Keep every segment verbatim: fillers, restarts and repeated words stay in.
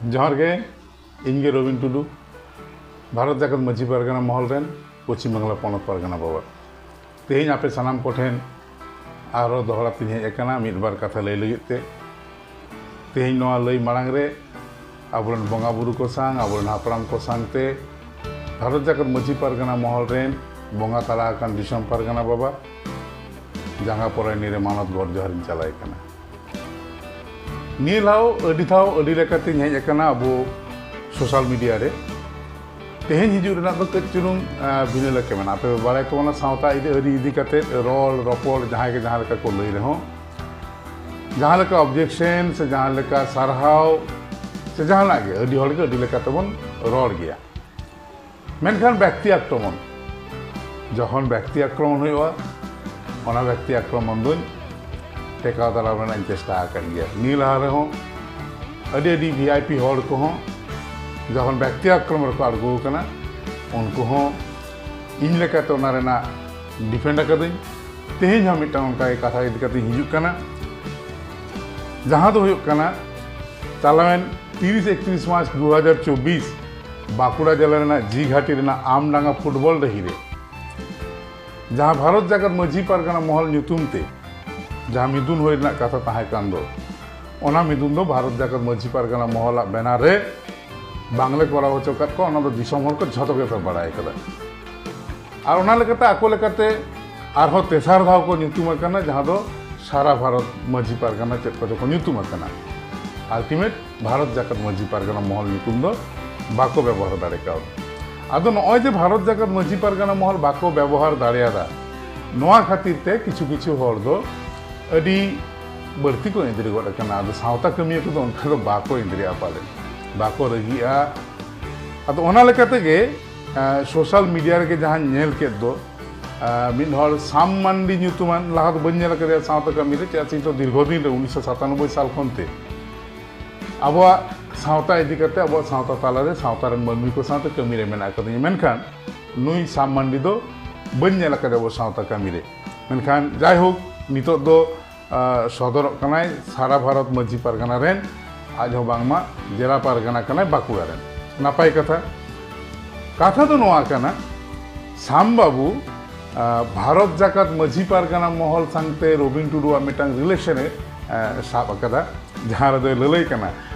ᱡᱚᱦᱟᱨ ᱜᱮ, ᱤᱧ ᱜᱮ ᱨᱚᱵᱤᱱ ᱴᱩᱰᱩ, ᱵᱷᱟᱨᱚᱛ ᱡᱟᱠᱟᱛ ᱢᱟᱹᱡᱷᱤ ᱯᱟᱨᱜᱟᱱᱟ ᱢᱚᱦᱚᱞ ᱨᱮᱱ ᱯᱚᱪᱷᱤᱢ ᱵᱟᱝᱞᱟ ᱯᱚᱱᱚᱛ ᱯᱟᱨᱜᱟᱱᱟ ᱵᱟᱵᱟ᱾ ᱛᱮᱦᱮᱧ ᱟᱯᱮ ᱥᱟᱱᱟᱢ ᱠᱚᱴᱷᱮᱱ ᱟᱨᱦᱚᱸ ᱫᱚᱦᱲᱟ ᱛᱤᱧ ᱦᱮᱡ ᱟᱠᱟᱱᱟ ᱢᱤᱫ ᱵᱟᱨ ᱠᱟᱛᱷᱟ ᱞᱟᱹᱭ ᱞᱟᱹᱜᱤᱫ ᱛᱮ᱾ ᱛᱮᱦᱮᱧ ᱱᱚᱣᱟ ᱞᱟᱹᱭ ᱢᱟᱲᱟᱝ ᱨᱮ ᱟᱵᱚᱨᱮᱱ ᱵᱚᱸᱜᱟ ᱵᱩᱨᱩ ᱠᱚ ᱥᱟᱶ, ᱟᱵᱚᱨᱮᱱ ᱦᱟᱯᱲᱟᱢ ᱠᱚ ᱥᱟᱶᱛᱮ ᱵᱷᱟᱨᱚᱛ ᱡᱟᱠᱟᱛ ᱢᱟᱹᱡᱷᱤ ᱯᱟᱨᱜᱟᱱᱟ ᱢᱚᱦᱚᱞ ᱨᱮᱱ ᱵᱚᱸᱜᱟ ᱛᱟᱞᱟ ᱟᱠᱟᱱ ᱫᱤᱥᱚᱢ ᱯᱟᱨᱜᱟᱱᱟ ᱵᱟᱵᱟ ᱡᱟᱸᱜᱟ ᱯᱚᱨᱟᱭᱱᱤ ᱨᱮ ᱢᱟᱱᱚᱛ ᱜᱚᱰ ᱡᱚᱦᱟᱨᱤᱧ ᱪᱟᱞᱟᱭ ᱠᱟᱱᱟ᱾ ᱱᱤᱭᱟᱹ ᱫᱷᱟᱣ ᱟᱹᱰᱤ ᱫᱷᱟᱣ ᱟᱹᱰᱤ ᱞᱮᱠᱟᱛᱤᱧ ᱦᱮᱡ ᱟᱠᱟᱱᱟ ᱟᱵᱚ ᱥᱳᱥᱟᱞ ᱢᱤᱰᱤᱭᱟ ᱨᱮ᱾ ᱛᱮᱦᱮᱧ ᱦᱤᱡᱩᱜ ᱨᱮᱱᱟᱜ ᱫᱚ ᱠᱟᱹᱡ ᱪᱩᱞᱩᱝ, ᱟᱸ, ᱵᱷᱤᱱᱟᱹ ᱞᱮᱠᱟ ᱢᱮᱱᱟᱜᱼᱟ᱾ ᱟᱯᱮ ᱯᱮ ᱵᱟᱲᱟᱭ ᱛᱟᱵᱚᱱᱟ, ᱥᱟᱶᱛᱟ ᱤᱫᱤ, ᱟᱹᱨᱤ ᱤᱫᱤ ᱠᱟᱛᱮ ᱨᱚᱲ ᱨᱚᱯᱚᱲ ᱡᱟᱦᱟᱸᱭ ᱜᱮ ᱡᱟᱦᱟᱸ ᱞᱮᱠᱟ ᱠᱚ ᱞᱟᱹᱭ ᱨᱮᱦᱚᱸ, ᱡᱟᱦᱟᱸ ᱞᱮᱠᱟ ᱚᱵᱡᱮᱠᱥᱮᱱ ᱥᱮ ᱡᱟᱦᱟᱸ ᱞᱮᱠᱟ ᱥᱟᱨᱦᱟᱣ ᱥᱮ ᱡᱟᱦᱟᱱᱟᱜ ᱜᱮ, ᱟᱹᱰᱤ ᱦᱚᱲ ᱜᱮ ᱟᱹᱰᱤ ᱞᱮᱠᱟ ᱛᱮᱵᱚᱱ ᱨᱚᱲ ᱜᱮᱭᱟ᱾ ᱢᱮᱱᱠᱷᱟᱱ ᱵᱮᱠᱛᱤ ᱟᱠᱨᱚᱢᱚᱱ, ᱡᱚᱠᱷᱚᱱ ᱵᱮᱠᱛᱤ ᱟᱠᱨᱚᱢᱚᱱ ᱦᱩᱭᱩᱜᱼᱟ, ᱚᱱᱟ ᱵᱮᱠᱛᱤ ᱟᱠᱨᱚᱢᱚᱱ ᱫᱚᱧ ᱴᱮᱠᱟᱣ ᱫᱟᱨᱟᱢ ᱨᱮᱱᱟᱜ ᱤᱧ ᱪᱮᱥᱴᱟ ᱟᱠᱟᱫ ᱜᱮᱭᱟ᱾ ᱱᱤᱭᱟᱹ ᱞᱟᱦᱟ ᱨᱮᱦᱚᱸ ᱟᱹᱰᱤ ᱟᱹᱰᱤ ᱵᱷᱤ ᱟᱭ ᱯᱤ ᱦᱚᱲ ᱠᱚᱦᱚᱸ ᱡᱚᱠᱷᱚᱱ ᱵᱮᱠᱛᱤ ᱟᱠᱨᱚᱢᱚᱱ ᱨᱮᱠᱚ ᱟᱬᱜᱚ ᱟᱠᱟᱱᱟ, ᱩᱱᱠᱩ ᱦᱚᱸ ᱤᱧ ᱞᱮᱠᱟᱛᱮ ᱚᱱᱟ ᱨᱮᱱᱟᱜ ᱰᱤᱯᱷᱮᱱᱰ ᱟᱠᱟᱫᱟᱹᱧ᱾ ᱛᱮᱦᱮᱧ ᱦᱚᱸ ᱢᱤᱫᱴᱟᱝ ᱚᱱᱠᱟ ᱜᱮ ᱠᱟᱛᱷᱟ ᱤᱫᱤ ᱠᱟᱛᱮ ᱤᱧ ᱦᱤᱡᱩᱜ ᱠᱟᱱᱟ, ᱡᱟᱦᱟᱸ ᱫᱚ ᱦᱩᱭᱩᱜ ᱠᱟᱱᱟ ᱪᱟᱞᱟᱣᱮᱱ ᱛᱤᱨᱤᱥ ᱮᱠᱛᱨᱤᱥ ᱢᱟᱨᱪ ᱫᱩ ᱦᱟᱡᱟᱨ ᱪᱚᱵᱵᱤᱥ ᱵᱟᱸᱠᱩᱲᱟ ᱡᱮᱞᱟ ᱨᱮᱱᱟᱜ ᱡᱤ ᱜᱷᱟᱴᱤ ᱨᱮᱱᱟᱜ ᱟᱢᱰᱟᱸᱜᱟ ᱯᱷᱩᱴᱵᱚᱞ ᱰᱟᱹᱦᱤ ᱨᱮ ᱡᱟᱦᱟᱸ ᱵᱷᱟᱨᱚᱛ ᱡᱟᱠᱟᱛ ᱢᱟᱹᱡᱷᱤ ᱯᱟᱨᱜᱟᱱᱟ ᱢᱚᱦᱚᱞ ᱧᱩᱛᱩᱢ ᱛᱮ ᱡᱟᱦᱟᱸ ᱢᱤᱫᱩᱱ ᱦᱩᱭ ᱨᱮᱱᱟᱜ ᱠᱟᱛᱷᱟ ᱛᱟᱦᱮᱸ ᱠᱟᱱ ᱫᱚ, ᱚᱱᱟ ᱢᱤᱫᱩᱱ ᱫᱚ ᱵᱷᱟᱨᱚᱛ ᱡᱟᱠᱟᱛ ᱢᱟᱹᱡᱷᱤ ᱯᱟᱨᱜᱟᱱᱟ ᱢᱚᱦᱚᱞᱟᱜ ᱵᱮᱱᱟᱨ ᱨᱮ ᱵᱟᱝᱞᱮ ᱠᱚᱨᱟᱣ ᱦᱚᱪᱚ ᱟᱠᱟᱫ ᱠᱚᱣᱟ᱾ ᱚᱱᱟ ᱫᱚ ᱫᱤᱥᱚᱢ ᱦᱚᱲ ᱠᱚ ᱡᱷᱚᱛᱚ ᱜᱮᱯᱮ ᱵᱟᱲᱟᱭ ᱠᱟᱫᱟ᱾ ᱟᱨ ᱚᱱᱟ ᱞᱮᱠᱟᱛᱮ ᱟᱠᱚ ᱞᱮᱠᱟᱛᱮ ᱟᱨᱦᱚᱸ ᱛᱮᱥᱟᱨ ᱫᱷᱟᱣ ᱠᱚ ᱧᱩᱛᱩᱢ ᱟᱠᱟᱱᱟ, ᱡᱟᱦᱟᱸ ᱫᱚ ᱥᱟᱨᱟ ᱵᱷᱟᱨᱚᱛ ᱢᱟᱹᱡᱷᱤ ᱯᱟᱨᱜᱟᱱᱟ ᱪᱮᱫ ᱠᱚᱪᱚ ᱠᱚ ᱧᱩᱛᱩᱢ ᱟᱠᱟᱱᱟ᱾ ᱟᱞᱴᱤᱢᱮᱴ ᱵᱷᱟᱨᱚᱛ ᱡᱟᱠᱟᱛ ᱢᱟᱹᱡᱷᱤ ᱯᱟᱨᱜᱟᱱᱟ ᱢᱚᱦᱚᱞ ᱧᱩᱛᱩᱢ ᱫᱚ ᱵᱟᱠᱚ ᱵᱮᱵᱚᱦᱟᱨ ᱫᱟᱲᱮ ᱠᱟᱣᱫᱟ᱾ ᱟᱫᱚ ᱱᱚᱜᱼᱚᱭ ᱡᱮ ᱵᱷᱟᱨᱚᱛ ᱡᱟᱠᱟᱛ ᱢᱟᱹᱡᱷᱤ ᱯᱟᱨᱜᱟᱱᱟ ᱢᱚᱦᱚᱞ ᱵᱟᱠᱚ ᱵᱮᱵᱚᱦᱟᱨ ᱫᱟᱲᱮᱭᱟᱫᱟ, ᱱᱚᱣᱟ ᱠᱷᱟᱹᱛᱤᱨ ᱛᱮ ᱠᱤᱪᱷᱩ ᱠᱤᱪᱷᱩ ᱦᱚᱲ ᱫᱚ ᱟᱹᱰᱤ ᱵᱟᱹᱲᱛᱤ ᱠᱚ ᱮᱸᱫᱽᱨᱮ ᱜᱚᱫ ᱟᱠᱟᱱᱟ᱾ ᱟᱫᱚ ᱥᱟᱶᱛᱟ ᱠᱟᱹᱢᱤᱭᱟᱹ ᱠᱚᱫᱚ ᱚᱱᱠᱟ ᱫᱚ ᱵᱟᱠᱚ ᱮᱸᱫᱽᱨᱮᱜᱼᱟ ᱯᱟᱞᱮ, ᱵᱟᱠᱚ ᱨᱟᱹᱜᱤᱜᱼᱟ᱾ ᱟᱫᱚ ᱚᱱᱟ ᱞᱮᱠᱟ ᱛᱮᱜᱮ, ᱟᱸ, ᱥᱳᱥᱟᱞ ᱢᱤᱰᱤᱭᱟ ᱨᱮᱜᱮ ᱡᱟᱦᱟᱸᱧ ᱧᱮᱞ ᱠᱮᱫ ᱫᱚ, ᱟᱸ, ᱢᱤᱫ ᱦᱚᱲ ᱥᱟᱢ ᱢᱟᱱᱰᱤ ᱧᱩᱛᱩᱢᱟᱱ, ᱞᱟᱦᱟ ᱫᱚ ᱵᱟᱹᱧ ᱧᱮᱞ ᱟᱠᱟᱫᱮᱭᱟ ᱥᱟᱶᱛᱟ ᱠᱟᱹᱢᱤ ᱨᱮ, ᱪᱮᱫᱟᱜ ᱥᱮ ᱤᱧ ᱫᱚ ᱫᱤᱨᱜᱷᱚ ᱫᱤᱱ ᱨᱮ ᱩᱱᱤᱥᱥᱚ ᱥᱟᱛᱟᱱᱚᱵᱵᱳᱭ ᱥᱟᱞ ᱠᱷᱚᱱ ᱛᱮ ᱟᱵᱚᱣᱟᱜ ᱥᱟᱶᱛᱟ ᱤᱫᱤ ᱠᱟᱛᱮ, ᱟᱵᱚᱣᱟᱜ ᱥᱟᱶᱛᱟ ᱛᱟᱞᱟ ᱨᱮ, ᱥᱟᱶᱛᱟ ᱨᱮᱱ ᱢᱟᱹᱱᱢᱤ ᱠᱚ ᱥᱟᱶᱛᱮ ᱠᱟᱹᱢᱤ ᱨᱮ ᱢᱮᱱᱟᱜ ᱟᱠᱟᱫᱤᱧᱟ᱾ ᱢᱮᱱᱠᱷᱟᱱ ᱱᱩᱭ ᱥᱟᱢ ᱢᱟᱱᱰᱤ ᱫᱚ ᱵᱟᱹᱧ ᱧᱮᱞ ᱟᱠᱟᱫᱮᱭᱟ ᱟᱵᱚ ᱥᱟᱶᱛᱟ ᱠᱟᱹᱢᱤ ᱨᱮ᱾ ᱢᱮᱱᱠᱷᱟᱱ ᱡᱟᱭᱦᱳᱠ, ᱱᱤᱛᱚᱜ ᱫᱚ, ᱟᱸ, ᱥᱚᱫᱚᱨᱚᱜ ᱠᱟᱱᱟᱭ ᱥᱟᱨᱟ ᱵᱷᱟᱨᱚᱛ ᱢᱟᱹᱡᱷᱤ ᱯᱟᱨᱜᱟᱱᱟ ᱨᱮᱱ ᱟᱡ ᱦᱚᱸ ᱵᱟᱝᱢᱟ ᱡᱮᱞᱟ ᱯᱟᱨᱜᱟᱱᱟ ᱠᱟᱱᱟᱭ ᱵᱟᱸᱠᱩᱲᱟ ᱨᱮᱱ᱾ ᱱᱟᱯᱟᱭ ᱠᱟᱛᱷᱟ᱾ ᱠᱟᱛᱷᱟ ᱫᱚ ᱱᱚᱣᱟ ᱠᱟᱱᱟ, ᱥᱟᱢ ᱵᱟᱹᱵᱩ, ᱟ, ᱵᱷᱟᱨᱚᱛ ᱡᱟᱠᱟᱛ ᱢᱟᱹᱡᱷᱤ ᱯᱟᱨᱜᱟᱱᱟ ᱢᱚᱦᱚᱞ ᱥᱟᱝᱛᱮ ᱨᱚᱵᱤᱱ ᱴᱩᱰᱩᱣᱟᱜ ᱢᱤᱫᱴᱟᱝ relation ᱮ, ᱟ, ᱥᱟᱵ ᱟᱠᱟᱫᱟ, ᱡᱟᱦᱟᱸ ᱨᱮᱫᱚᱭ ᱞᱟᱹᱞᱟᱹᱭ ᱠᱟᱱᱟ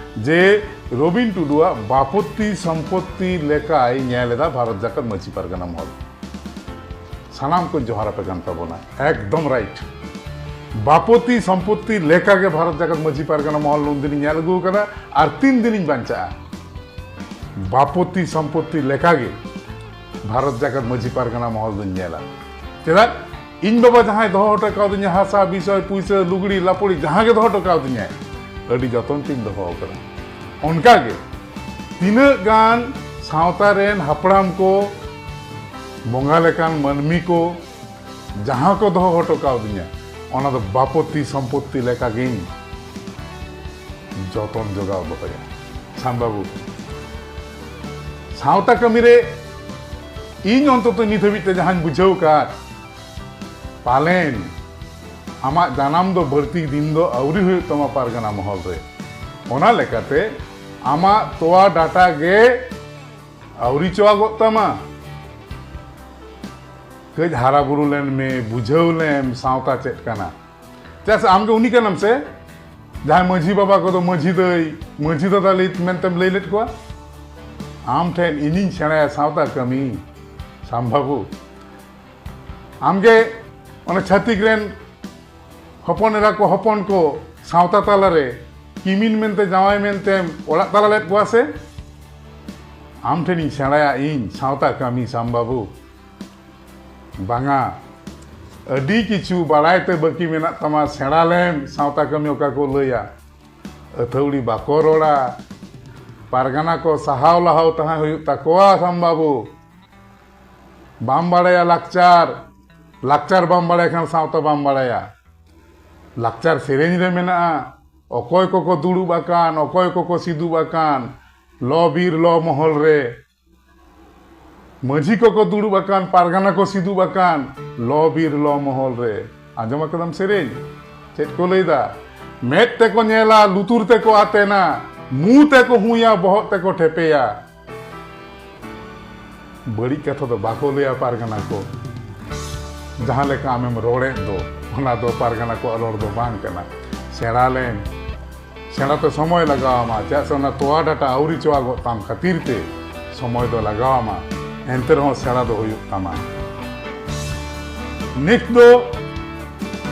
ᱡᱮ ᱨᱚᱵᱤᱱ ᱴᱩᱰᱩᱣᱟᱜ ᱵᱟᱯᱚᱛᱛᱤ ᱥᱚᱢᱯᱚᱛᱛᱤ ᱞᱮᱠᱟᱭ ᱧᱮᱞ ᱮᱫᱟ ᱵᱷᱟᱨᱚᱛ ᱡᱟᱠᱟᱛ ᱢᱟᱹᱡᱷᱤ ᱯᱟᱨᱜᱟᱱᱟ ᱢᱚᱦᱚᱞ᱾ ᱥᱟᱱᱟᱢ ᱠᱚ ᱡᱚᱦᱟᱨ ᱟᱯᱮ ᱠᱟᱱ ᱛᱟᱵᱚᱱᱟ, ᱮᱠᱫᱚᱢ right᱾ ᱵᱟᱯᱚᱛᱤ ᱥᱚᱢᱯᱚᱛᱛᱤ ᱞᱮᱠᱟᱜᱮ ᱵᱷᱟᱨᱚᱛ ᱡᱟᱠᱟᱛ ᱢᱟᱹᱡᱷᱤ ᱯᱟᱨᱜᱟᱱᱟ ᱢᱚᱦᱚᱞ ᱩᱱᱫᱤᱱᱤᱧ ᱧᱮᱞ ᱟᱹᱜᱩ ᱟᱠᱟᱫᱟ ᱟᱨ ᱛᱤᱱ ᱫᱤᱱᱤᱧ ᱵᱟᱧᱪᱟᱜᱼᱟ, ᱵᱟᱯᱚᱛᱤ ᱥᱚᱢᱯᱚᱛᱛᱤ ᱞᱮᱠᱟᱜᱮ ᱵᱷᱟᱨᱚᱛ ᱡᱟᱠᱟᱛ ᱢᱟᱹᱡᱷᱤ ᱯᱟᱨᱜᱟᱱᱟ ᱢᱚᱦᱚᱞ ᱫᱚᱧ ᱧᱮᱞᱟ᱾ ᱪᱮᱫᱟᱜ? ᱤᱧ ᱵᱟᱵᱟ ᱡᱟᱦᱟᱸᱭ ᱫᱚᱦᱚ ᱦᱚᱴᱚ ᱠᱟᱣᱫᱤᱧᱟ ᱦᱟᱥᱟ, ᱵᱤᱥᱚᱭ, ᱯᱩᱭᱥᱟᱹ, ᱞᱩᱜᱽᱲᱤ, ᱞᱟᱯᱚᱲᱤ, ᱡᱟᱦᱟᱸ ᱜᱮ ᱫᱚᱦᱚ ᱦᱚᱴᱚ ᱠᱟᱣᱫᱤᱧᱟᱭ, ᱟᱹᱰᱤ ᱡᱚᱛᱚᱱ ᱛᱤᱧ ᱫᱚᱦᱚ ᱟᱠᱟᱫᱟ᱾ ᱚᱱᱠᱟᱜᱮ ᱛᱤᱱᱟᱹᱜ ᱜᱟᱱ ᱥᱟᱶᱛᱟ ᱨᱮᱱ ᱦᱟᱯᱲᱟᱢ ᱠᱚ, ᱵᱚᱸᱜᱟ ᱞᱮᱠᱟᱱ ᱢᱟᱹᱱᱢᱤ ᱠᱚ ᱡᱟᱦᱟᱸ ᱠᱚ ᱫᱚᱦᱚ ᱦᱚᱴᱚ ᱠᱟᱣᱫᱤᱧᱟ, ᱚᱱᱟ ᱫᱚ ᱵᱟᱯᱚᱛᱤ ᱥᱚᱢᱯᱚᱛᱛᱤ ᱞᱮᱠᱟᱜᱤᱧ ᱡᱚᱛᱚᱱ ᱡᱚᱜᱟᱣ ᱫᱚᱦᱚᱭᱟ᱾ ᱥᱟᱢ ᱵᱟᱹᱵᱩ, ᱥᱟᱶᱛᱟ ᱠᱟᱹᱢᱤ ᱨᱮ ᱤᱧ ᱚᱱᱛᱚᱛᱚ ᱱᱤᱛ ᱦᱟᱹᱵᱤᱡ ᱛᱮ ᱡᱟᱦᱟᱸᱧ ᱵᱩᱡᱷᱟᱹᱣ ᱟᱠᱟᱫ, ᱯᱟᱞᱮᱱ ᱟᱢᱟᱜ ᱡᱟᱱᱟᱢ ᱫᱚ ᱵᱟᱹᱲᱛᱤ ᱫᱤᱱ ᱫᱚ ᱟᱹᱣᱨᱤ ᱦᱩᱭᱩᱜ ᱛᱟᱢᱟ ᱯᱟᱨᱜᱟᱱᱟ ᱢᱚᱦᱚᱞ ᱨᱮ᱾ ᱚᱱᱟ ᱞᱮᱠᱟᱛᱮ ᱟᱢᱟᱜ ᱛᱚᱣᱟ ᱰᱟᱴᱟ ᱜᱮ ᱟᱹᱣᱨᱤ ᱪᱚᱣᱟᱜᱚᱜ ᱛᱟᱢᱟ᱾ ᱠᱟᱹᱡ ᱦᱟᱨᱟ ᱵᱩᱨᱩ ᱞᱮᱱ ᱢᱮ, ᱵᱩᱡᱷᱟᱹᱣ ᱞᱮᱢ ᱥᱟᱶᱛᱟ ᱪᱮᱫ ᱠᱟᱱᱟ᱾ ᱪᱮᱫᱟᱜ ᱥᱮ ᱟᱢ ᱜᱮ ᱩᱱᱤ ᱠᱟᱱᱟᱢ ᱥᱮ, ᱡᱟᱦᱟᱸᱭ ᱢᱟᱹᱡᱷᱤ ᱵᱟᱵᱟ ᱠᱚᱫᱚ ᱢᱟᱹᱡᱷᱤ ᱫᱟᱹᱭ, ᱢᱟᱹᱡᱷᱤ ᱫᱟᱫᱟ ᱞᱟᱹᱭ ᱢᱮᱱᱛᱮᱢ ᱞᱟᱹᱭ ᱞᱮᱫ ᱠᱚᱣᱟ᱾ ᱟᱢ ᱴᱷᱮᱱ ᱤᱧᱤᱧ ᱥᱮᱬᱟᱭᱟ ᱥᱟᱶᱛᱟ ᱠᱟᱹᱢᱤ, ᱥᱟᱢ ᱵᱟᱹᱵᱩ᱾ ᱟᱢᱜᱮ ᱚᱱᱟ ᱪᱷᱟᱹᱛᱤᱠ ᱨᱮᱱ ᱦᱚᱯᱚᱱ ᱮᱨᱟ ᱠᱚ, ᱦᱚᱯᱚᱱ ᱠᱚ ᱥᱟᱶᱛᱟ ᱛᱟᱞᱟᱨᱮ ᱠᱤᱢᱤᱱ ᱢᱮᱱᱛᱮ, ᱡᱟᱶᱟᱭ ᱢᱮᱱᱛᱮᱢ ᱚᱲᱟᱜ ᱛᱟᱞᱟ ᱞᱮᱫ ᱠᱚᱣᱟ ᱥᱮ? ᱟᱢ ᱴᱷᱮᱱᱤᱧ ᱥᱮᱬᱟᱭᱟ ᱤᱧ ᱥᱟᱶᱛᱟ ᱠᱟᱹᱢᱤ, ᱥᱟᱢ ᱵᱟᱹᱵᱩ᱾ ᱵᱟᱝᱟ, ᱟᱹᱰᱤ ᱠᱤᱪᱷᱩ ᱵᱟᱲᱟᱭ ᱛᱮ ᱵᱟᱹᱠᱤ ᱢᱮᱱᱟᱜ ᱛᱟᱢᱟ, ᱥᱮᱬᱟ ᱞᱮᱢ ᱥᱟᱶᱛᱟ ᱠᱟᱹᱢᱤ ᱚᱠᱟ ᱠᱚ ᱞᱟᱹᱭᱟ᱾ ᱟᱹᱛᱷᱟᱹᱣᱲᱤ ᱵᱟᱠᱚ ᱨᱚᱲᱟ, ᱯᱟᱨᱜᱟᱱᱟ ᱠᱚ ᱥᱟᱦᱟᱣ ᱞᱟᱦᱟᱣ ᱛᱟᱦᱮᱸ ᱦᱩᱭᱩᱜ ᱛᱟᱠᱚᱣᱟ, ᱥᱟᱢ ᱵᱟᱹᱵᱩ᱾ ᱵᱟᱢ ᱵᱟᱲᱟᱭᱟ ᱞᱟᱠᱪᱟᱨ, ᱞᱟᱠᱪᱟᱨ ᱵᱟᱢ ᱵᱟᱲᱟᱭ ᱠᱷᱟᱱ ᱥᱟᱶᱛᱟ ᱵᱟᱢ ᱵᱟᱲᱟᱭᱟ᱾ ᱞᱟᱠᱪᱟᱨ ᱥᱮᱨᱮᱧ ᱨᱮ ᱢᱮᱱᱟᱜᱼᱟ, ᱚᱠᱚᱭ ᱠᱚᱠᱚ ᱫᱩᱲᱩᱵ ᱟᱠᱟᱱ, ᱚᱠᱚᱭ ᱠᱚᱠᱚ ᱥᱤᱫᱩᱵ ᱟᱠᱟᱱ, ᱞᱚ ᱵᱤᱨ ᱞᱚ ᱢᱚᱦᱚᱞ ᱨᱮ᱾ ᱢᱟᱹᱡᱷᱤ ᱠᱚᱠᱚ ᱫᱩᱲᱩᱵ ᱟᱠᱟᱱ, ᱯᱟᱨᱜᱟᱱᱟ ᱠᱚ ᱥᱤᱫᱩᱵ ᱟᱠᱟᱱ, ᱞᱚ ᱵᱤᱨ ᱞᱚ ᱢᱚᱦᱚᱞ ᱨᱮ᱾ ᱟᱸᱡᱚᱢ ᱟᱠᱟᱫᱟᱢ ᱥᱮᱨᱮᱧ? ᱪᱮᱫ ᱠᱚ ᱞᱟᱹᱭᱫᱟ? ᱢᱮᱫ ᱛᱮᱠᱚ ᱧᱮᱞᱟ, ᱞᱩᱛᱩᱨ ᱛᱮᱠᱚ ᱟᱛᱮᱱᱟ, ᱢᱩ ᱛᱮᱠᱚ ᱦᱩᱭᱟ, ᱵᱚᱦᱚᱜ ᱛᱮᱠᱚ ᱴᱷᱮᱯᱮᱭᱟ᱾ ᱵᱟᱹᱲᱤᱡ ᱠᱟᱛᱷᱟ ᱫᱚ ᱵᱟᱠᱚ ᱞᱟᱹᱭᱟ ᱯᱟᱨᱜᱟᱱᱟ ᱠᱚ᱾ ᱡᱟᱦᱟᱸ ᱞᱮᱠᱟ ᱟᱢᱮᱢ ᱨᱚᱲᱮᱫ ᱫᱚ, ᱚᱱᱟ ᱫᱚ ᱯᱟᱨᱜᱟᱱᱟ ᱠᱚᱣᱟᱜ ᱨᱚᱲ ᱫᱚ ᱵᱟᱝ ᱠᱟᱱᱟ᱾ ᱥᱮᱬᱟ ᱞᱮᱢ᱾ ᱥᱮᱬᱟ ᱛᱮ ᱥᱚᱢᱚᱭ ᱞᱟᱜᱟᱣ ᱟᱢᱟ, ᱪᱮᱫᱟᱜ ᱥᱮ ᱚᱱᱟ ᱛᱚᱣᱟ ᱰᱟᱴᱟ ᱟᱹᱣᱨᱤ ᱪᱚᱣᱟᱜᱚᱜ ᱛᱟᱢ ᱠᱷᱟᱹᱛᱤᱨ ᱛᱮ ᱥᱚᱢᱚᱭ ᱫᱚ ᱞᱟᱜᱟᱣ ᱟᱢᱟ, ᱮᱱᱛᱮ ᱨᱮᱦᱚᱸ ᱥᱮᱬᱟ ᱫᱚ ᱦᱩᱭᱩᱜ ᱛᱟᱢᱟ᱾ ᱱᱤᱛ ᱫᱚ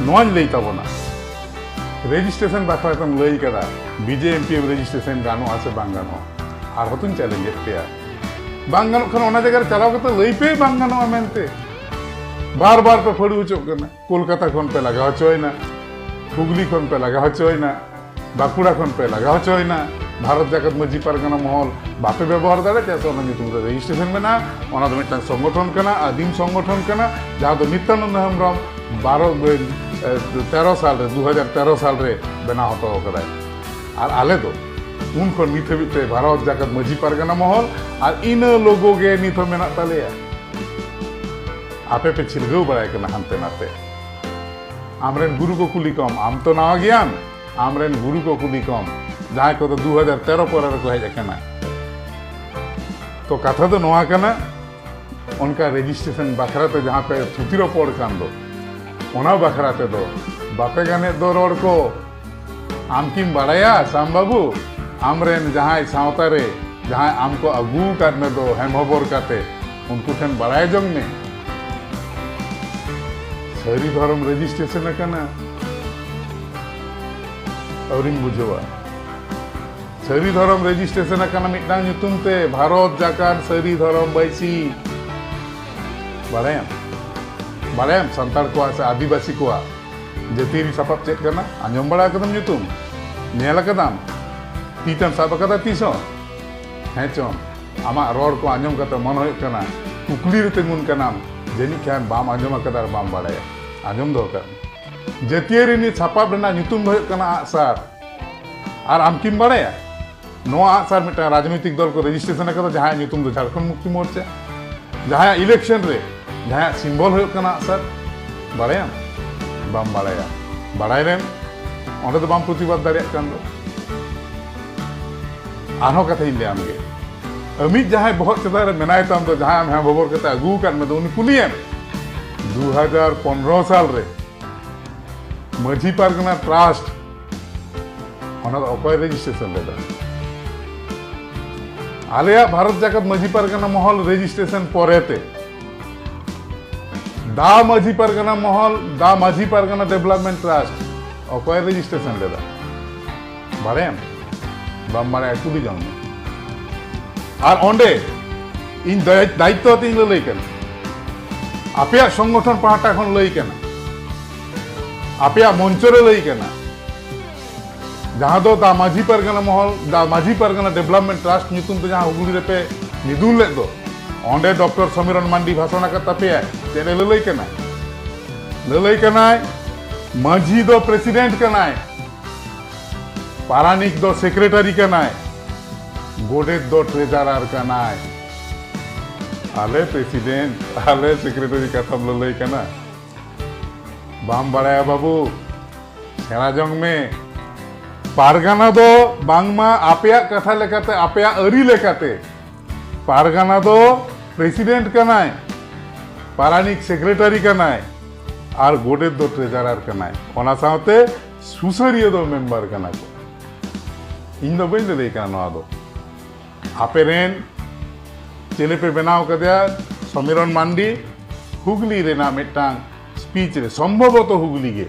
ᱱᱚᱣᱟᱧ ᱞᱟᱹᱭ ᱛᱟᱵᱚᱱᱟ, ᱨᱮᱡᱤᱥᱴᱨᱮᱥᱚᱱ ᱵᱟᱠᱷᱨᱟ ᱛᱮᱢ ᱞᱟᱹᱭ ᱠᱟᱫᱟ, ᱵᱤᱡᱮ ᱮᱢᱯᱤ ᱨᱮᱡᱤᱥᱴᱨᱮᱥᱚᱱ ᱜᱟᱱᱚᱜᱼᱟ ᱥᱮ ᱵᱟᱝ ᱜᱟᱱᱚᱜᱼᱟ? ᱟᱨᱦᱚᱸ ᱛᱚᱧ ᱪᱮᱞᱮᱧᱡᱮᱫ ᱯᱮᱭᱟ, ᱵᱟᱝ ᱜᱟᱱᱚᱜ ᱠᱷᱟᱱ ᱚᱱᱟ ᱡᱟᱭᱜᱟ ᱨᱮ ᱪᱟᱞᱟᱣ ᱠᱟᱛᱮ ᱞᱟᱹᱭ ᱯᱮ ᱵᱟᱝ ᱜᱟᱱᱚᱜᱼᱟ ᱢᱮᱱᱛᱮ᱾ ᱵᱟᱨ ᱵᱟᱨ ᱯᱮ ᱯᱷᱟᱹᱲᱩ ᱦᱚᱪᱚᱜ ᱠᱟᱱᱟ, ᱠᱳᱞᱠᱟᱛᱟ ᱠᱷᱚᱱ ᱯᱮ ᱞᱟᱜᱟ ᱦᱚᱪᱚᱭᱮᱱᱟ, ᱦᱩᱜᱽᱞᱤ ᱠᱷᱚᱱ ᱯᱮ ᱞᱟᱜᱟ ᱦᱚᱪᱚᱭᱮᱱᱟ, ᱵᱟᱸᱠᱩᱲᱟ ᱠᱷᱚᱱ ᱯᱮ ᱞᱟᱜᱟ ᱦᱚᱪᱚᱭᱮᱱᱟ᱾ ᱵᱷᱟᱨᱚᱛ ᱡᱟᱠᱟᱛ ᱢᱟᱹᱡᱷᱤ ᱯᱟᱨᱜᱟᱱᱟ ᱢᱚᱦᱚᱞ ᱵᱟᱯᱮ ᱵᱮᱵᱚᱦᱟᱨ ᱫᱟᱲᱮᱭᱟᱜ, ᱪᱮᱫᱟᱜ ᱥᱮ ᱚᱱᱟ ᱧᱩᱛᱩᱢ ᱨᱮ ᱨᱮᱡᱤᱥᱴᱨᱮᱥᱚᱱ ᱢᱮᱱᱟᱜᱼᱟ᱾ ᱚᱱᱟ ᱫᱚ ᱢᱤᱫᱴᱟᱝ ᱥᱚᱝᱜᱚᱴᱷᱚᱱ ᱠᱟᱱᱟ, ᱟᱹᱫᱤᱢ ᱥᱚᱝᱜᱚᱴᱷᱚᱱ ᱠᱟᱱᱟ, ᱡᱟᱦᱟᱸ ᱫᱚ ᱱᱤᱛᱭᱟᱱᱚᱱᱫ ᱦᱮᱢᱵᱨᱚᱢ ᱵᱟᱨᱚ ᱛᱮᱨᱚ ᱥᱟᱞ ᱨᱮ, ᱫᱩ ᱦᱟᱡᱟᱨ ᱛᱮᱨᱚ ᱥᱟᱞ ᱨᱮ ᱵᱮᱱᱟᱣ ᱦᱚᱴᱚ ᱠᱟᱫᱟᱭ᱾ ᱟᱨ ᱟᱞᱮ ᱫᱚ ᱩᱱ ᱠᱷᱚᱱ ᱱᱤᱛ ᱦᱟᱹᱵᱤᱡ ᱛᱮ ᱵᱷᱟᱨᱚᱛ ᱡᱟᱠᱟᱛ ᱢᱟᱹᱡᱷᱤ ᱯᱟᱨᱜᱟᱱᱟ ᱢᱚᱦᱚᱞ ᱟᱨ ᱤᱱᱟᱹ ᱞᱳᱜᱳ ᱜᱮ ᱱᱤᱛ ᱦᱚᱸ ᱢᱮᱱᱟᱜ ᱛᱟᱞᱮᱭᱟ᱾ ᱟᱯᱮ ᱯᱮ ᱪᱷᱤᱞᱜᱟᱹᱣ ᱵᱟᱲᱟᱭ ᱠᱟᱱᱟ ᱦᱟᱱᱛᱮ ᱱᱟᱛᱮ᱾ ᱟᱢᱨᱮᱱ ᱜᱩᱨᱩ ᱠᱚ ᱠᱩᱞᱤ ᱠᱚᱢ, ᱟᱢ ᱛᱚ ᱱᱟᱣᱟ ᱜᱮᱭᱟᱢ, ᱟᱢᱨᱮᱱ ᱜᱩᱨᱩ ᱠᱚ ᱠᱩᱞᱤ ᱠᱚᱢ, ᱡᱟᱦᱟᱸᱭ ᱠᱚᱫᱚ ᱫᱩ ᱦᱟᱡᱟᱨ ᱛᱮᱨᱚ ᱯᱚᱨᱮ ᱨᱮᱠᱚ ᱦᱮᱡ ᱟᱠᱟᱱᱟ᱾ ᱛᱚ ᱠᱟᱛᱷᱟ ᱫᱚ ᱱᱚᱣᱟ ᱠᱟᱱᱟ, ᱚᱱᱠᱟ ᱨᱮᱡᱤᱥᱴᱨᱮᱥᱚᱱ ᱵᱟᱠᱷᱨᱟ ᱛᱮ ᱡᱟᱦᱟᱸ ᱯᱮ ᱛᱷᱩᱛᱤ ᱨᱚᱯᱚᱲ ᱠᱟᱱ ᱫᱚ, ᱚᱱᱟ ᱵᱟᱠᱷᱨᱟ ᱛᱮᱫᱚ ᱵᱟᱯᱮ ᱜᱟᱱᱮᱫ ᱫᱚ ᱨᱚᱲ ᱠᱚ᱾ ᱟᱢ ᱠᱤᱢ ᱵᱟᱲᱟᱭᱟ ᱥᱟᱢ ᱵᱟᱹᱵᱩ, ᱟᱢᱨᱮᱱ ᱡᱟᱦᱟᱸᱭ ᱥᱟᱶᱛᱟ ᱨᱮ ᱡᱟᱦᱟᱸᱭ ᱟᱢ ᱠᱚ ᱟᱹᱜᱩ ᱟᱠᱟᱫ ᱢᱮ ᱫᱚ ᱦᱮᱢ ᱦᱚᱵᱚᱨ ᱠᱟᱛᱮ, ᱩᱱᱠᱩ ᱴᱷᱮᱱ ᱵᱟᱲᱟᱭ ᱡᱚᱝ ᱢᱮ᱾ ᱥᱟᱹᱨᱤ ᱫᱷᱚᱨᱚᱢ ᱨᱮᱡᱤᱥᱴᱨᱮᱥᱚᱱ ᱟᱠᱟᱱᱟ, ᱟᱹᱣᱨᱤᱢ ᱵᱩᱡᱷᱟᱹᱣᱟ? ᱥᱟᱹᱨᱤ ᱫᱷᱚᱨᱚᱢ ᱨᱮᱡᱤᱥᱴᱨᱮᱥᱚᱱ ᱟᱠᱟᱱᱟ ᱢᱤᱫᱴᱟᱝ ᱧᱩᱛᱩᱢ ᱛᱮ, ᱵᱷᱟᱨᱚᱛ ᱡᱟᱠᱟᱛ ᱥᱟᱹᱨᱤ ᱫᱷᱚᱨᱚᱢ ᱵᱟᱹᱭᱥᱤ᱾ ᱵᱟᱲᱟᱭᱟᱢ? ᱵᱟᱲᱟᱭᱟᱢ ᱥᱟᱱᱛᱟᱲ ᱠᱚᱣᱟᱜ ᱥᱮ ᱟᱹᱫᱤᱵᱟᱹᱥᱤ ᱠᱚᱣᱟᱜ ᱡᱟᱹᱛᱤᱭᱟᱹᱨᱤ ᱥᱟᱯᱟᱵ ᱪᱮᱫ ᱠᱟᱱᱟ? ᱟᱸᱡᱚᱢ ᱵᱟᱲᱟ ᱟᱠᱟᱫᱟᱢ ᱧᱩᱛᱩᱢ? ᱧᱮᱞ ᱟᱠᱟᱫᱟᱢ? ᱛᱤ ᱛᱮᱢ ᱥᱟᱵ ᱟᱠᱟᱫᱟ ᱛᱤᱥ ᱦᱚᱸ? ᱦᱮᱸ ᱪᱚᱝ, ᱟᱢᱟᱜ ᱨᱚᱲ ᱠᱚ ᱟᱸᱡᱚᱢ ᱠᱟᱛᱮ ᱢᱚᱱᱮ ᱦᱩᱭᱩᱜ ᱠᱟᱱᱟ ᱠᱩᱠᱞᱤ ᱨᱮ ᱛᱤᱸᱜᱩᱱ ᱠᱟᱱᱟᱢ, ᱡᱟᱹᱱᱤᱡ ᱠᱷᱟᱱ ᱵᱟᱢ ᱟᱸᱡᱚᱢ ᱟᱠᱟᱫᱟ ᱟᱨ ᱵᱟᱢ ᱵᱟᱲᱟᱭᱟ᱾ ᱟᱸᱡᱚᱢ ᱫᱚᱦᱚ ᱠᱟᱜ ᱢᱮ, ᱡᱟᱹᱛᱤᱭᱟᱹᱨᱤ ᱱᱤᱛ ᱥᱟᱯᱟᱵ ᱨᱮᱱᱟᱜ ᱧᱩᱛᱩᱢ ᱫᱚ ᱦᱩᱭᱩᱜ ᱠᱟᱱᱟ ᱟᱜᱼᱥᱟᱨ᱾ ᱟᱨ ᱟᱢ ᱠᱤᱢ ᱵᱟᱲᱟᱭᱟ ᱱᱚᱣᱟ ᱟᱜᱼᱥᱟᱨ ᱢᱤᱫᱴᱟᱝ ᱨᱟᱡᱽᱱᱳᱭᱛᱤᱠ ᱫᱚᱞ ᱠᱚ ᱨᱮᱡᱤᱥᱴᱨᱮᱥᱚᱱ ᱟᱠᱟᱫᱟ, ᱡᱟᱦᱟᱸᱭᱟᱜ ᱧᱩᱛᱩᱢ ᱫᱚ ᱡᱷᱟᱲᱠᱷᱚᱸᱰ ᱢᱩᱠᱛᱤ ᱢᱳᱨᱪᱟ, ᱡᱟᱦᱟᱸᱭᱟᱜ ᱤᱞᱮᱠᱥᱚᱱ ᱨᱮ ᱡᱟᱦᱟᱸᱭᱟᱜ ᱥᱤᱢᱵᱚᱞ ᱦᱩᱭᱩᱜ ᱠᱟᱱᱟ ᱟᱜᱼᱥᱟᱨ? ᱵᱟᱲᱟᱭᱟᱢ? ᱵᱟᱢ ᱵᱟᱲᱟᱭᱟ᱾ ᱵᱟᱲᱟᱭ ᱞᱮᱢ, ᱚᱸᱰᱮ ᱫᱚ ᱵᱟᱢ ᱯᱨᱚᱛᱤᱵᱟᱫ ᱫᱟᱲᱮᱭᱟᱜ ᱠᱟᱱ ᱫᱚ᱾ ᱟᱨᱦᱚᱸ ᱠᱟᱛᱷᱟᱧ ᱞᱟᱹᱭᱟᱢ ᱜᱮ, ᱟᱢᱤᱡ ᱡᱟᱦᱟᱸᱭ ᱵᱚᱦᱚᱜ ᱪᱮᱛᱟᱱ ᱨᱮ ᱢᱮᱱᱟᱭ ᱛᱟᱢ ᱫᱚ, ᱡᱟᱦᱟᱸᱭ ᱟᱢ ᱦᱮᱸ ᱵᱚᱵᱚᱨ ᱠᱟᱛᱮ ᱟᱹᱜᱩ ᱟᱠᱟᱫ ᱢᱮ ᱫᱚ, ᱩᱱᱤ ᱠᱩᱞᱤᱭᱮᱢ᱾ ᱫᱩ ᱦᱟᱡᱟᱨ ᱯᱚᱱᱨᱚ ᱥᱟᱞ ᱨᱮ ᱢᱟᱹᱡᱷᱤ ᱯᱟᱨᱜᱟᱱᱟ ᱴᱨᱟᱥᱴ, ᱚᱱᱟ ᱫᱚ ᱚᱠᱚᱭ ᱨᱮᱡᱤᱥᱴᱨᱮᱥᱚᱱ ᱞᱮᱫᱟ? ᱟᱞᱮᱭᱟᱜ ᱵᱷᱟᱨᱚᱛ ᱡᱟᱠᱟᱛ ᱢᱟᱹᱡᱷᱤ ᱯᱟᱨᱜᱟᱱᱟ ᱢᱚᱦᱚᱞ ᱨᱮᱡᱤᱥᱴᱨᱮᱥᱚᱱ ᱯᱚᱨᱮᱛᱮ ᱫᱟ ᱢᱟᱹᱡᱷᱤ ᱯᱟᱨᱜᱟᱱᱟ ᱢᱚᱦᱚᱞ, ᱫᱟ ᱢᱟᱹᱡᱷᱤ ᱯᱟᱨᱜᱟᱱᱟ ᱰᱮᱵᱷᱞᱚᱯᱢᱮᱱᱴ ᱴᱨᱟᱥᱴ, ᱚᱠᱚᱭ ᱨᱮᱡᱤᱥᱴᱨᱮᱥᱚᱱ ᱞᱮᱫᱟ? ᱵᱟᱲᱟᱭᱟᱢ? ᱵᱟᱢ ᱵᱟᱲᱟᱭᱟ, ᱠᱩᱞᱤ ᱡᱚᱝ ᱢᱮ᱾ ᱟᱨ ᱚᱸᱰᱮ ᱤᱧ ᱫᱟᱭ-, ᱫᱟᱭᱤᱛᱛᱚ ᱟᱛᱮᱧ ᱞᱟᱹᱞᱟᱹᱭ ᱠᱟᱱᱟ, ᱟᱯᱮᱭᱟᱜ ᱥᱚᱝᱜᱚᱴᱷᱚᱱ ᱯᱟᱦᱴᱟ ᱠᱷᱚᱱ ᱞᱟᱹᱭ ᱠᱟᱱᱟ, ᱟᱯᱮᱭᱟᱜ ᱢᱚᱧᱪᱚ ᱨᱮ ᱞᱟᱹᱭ ᱠᱟᱱᱟ, ᱡᱟᱦᱟᱸ ᱫᱚ ᱫᱟ ᱢᱟᱹᱡᱷᱤ ᱯᱟᱨᱜᱟᱱᱟ ᱢᱚᱦᱚᱞ, ᱫᱟ ᱢᱟᱹᱡᱷᱤ ᱯᱟᱨᱜᱟᱱᱟ ᱰᱮᱵᱷᱞᱚᱯᱢᱮᱱᱴ ᱴᱨᱟᱥᱴ ᱧᱩᱛᱩᱢ ᱛᱮ ᱡᱟᱦᱟᱸ ᱦᱩᱜᱽᱞᱤ ᱨᱮᱯᱮ ᱢᱤᱫᱩᱱ ᱞᱮᱫ ᱫᱚ, ᱚᱸᱰᱮ ᱰᱚᱠᱴᱚᱨ ᱥᱚᱢᱤᱨᱚᱱ ᱢᱟᱱᱰᱤ ᱵᱷᱟᱥᱚᱱ ᱟᱠᱟᱫ ᱛᱟᱯᱮᱭᱟᱭ᱾ ᱪᱮᱫ ᱮ ᱞᱟᱹᱞᱟᱹᱭ ᱠᱟᱱᱟ? ᱞᱟᱹᱞᱟᱹᱭ ᱠᱟᱱᱟᱭ, ᱢᱟᱹᱡᱷᱤ ᱫᱚ ᱯᱨᱮᱥᱤᱰᱮᱱᱴ ᱠᱟᱱᱟᱭ, ᱯᱟᱨᱟᱱᱤᱠ ᱫᱚ ᱥᱮᱠᱨᱮᱴᱟᱨᱤ ᱠᱟᱱᱟᱭ, ᱜᱚᱰᱮᱛ ᱫᱚ ᱴᱨᱮᱡᱟᱨᱟᱨ ᱠᱟᱱᱟᱭ᱾ ᱟᱞᱮ ᱯᱨᱮᱥᱤᱰᱮᱱᱴ, ᱟᱞᱮ ᱥᱮᱠᱨᱮᱴᱟᱨᱤ ᱠᱟᱛᱷᱟᱢ ᱞᱟᱹᱞᱟᱹᱭ ᱠᱟᱱᱟ? ᱵᱟᱢ ᱵᱟᱲᱟᱭᱟ ᱵᱟᱹᱵᱩ, ᱥᱮᱬᱟ ᱡᱚᱝ ᱢᱮ᱾ ᱯᱟᱨᱜᱟᱱᱟ ᱫᱚ ᱵᱟᱝᱢᱟ ᱟᱯᱮᱭᱟᱜ ᱠᱟᱛᱷᱟ ᱞᱮᱠᱟᱛᱮ, ᱟᱯᱮᱭᱟᱜ ᱟᱹᱨᱤ ᱞᱮᱠᱟᱛᱮ ᱯᱟᱨᱜᱟᱱᱟ ᱫᱚ ᱯᱨᱮᱥᱤᱰᱮᱱᱴ ᱠᱟᱱᱟᱭ, ᱯᱟᱨᱟᱱᱤᱠ ᱥᱮᱠᱨᱮᱴᱟᱨᱤ ᱠᱟᱱᱟᱭ, ᱟᱨ ᱜᱚᱰᱮᱛ ᱫᱚ ᱴᱨᱮᱡᱟᱨᱟᱨ ᱠᱟᱱᱟᱭ᱾ ᱚᱱᱟ ᱥᱟᱶᱛᱮ ᱥᱩᱥᱟᱹᱨᱤᱭᱟᱹ ᱫᱚ ᱢᱮᱢᱵᱟᱨ ᱠᱟᱱᱟ ᱠᱚ᱾ ᱤᱧ ᱫᱚ ᱵᱟᱹᱧ ᱞᱟᱹᱞᱟᱹᱭ ᱠᱟᱱᱟ ᱱᱚᱣᱟ ᱫᱚ᱾ ᱟᱯᱮ ᱨᱮᱱ ᱪᱮᱞᱮ ᱯᱮ ᱵᱮᱱᱟᱣ ᱠᱟᱫᱮᱭᱟ? ᱥᱚᱢᱤᱨᱚᱱ ᱢᱟᱱᱰᱤ, ᱦᱩᱜᱽᱞᱤ ᱨᱮᱱᱟᱜ ᱢᱤᱫᱴᱟᱝ ᱥᱯᱤᱪ ᱨᱮ, ᱥᱚᱢᱵᱷᱚᱵᱚᱛᱚ ᱦᱩᱜᱽᱞᱤ ᱜᱮ,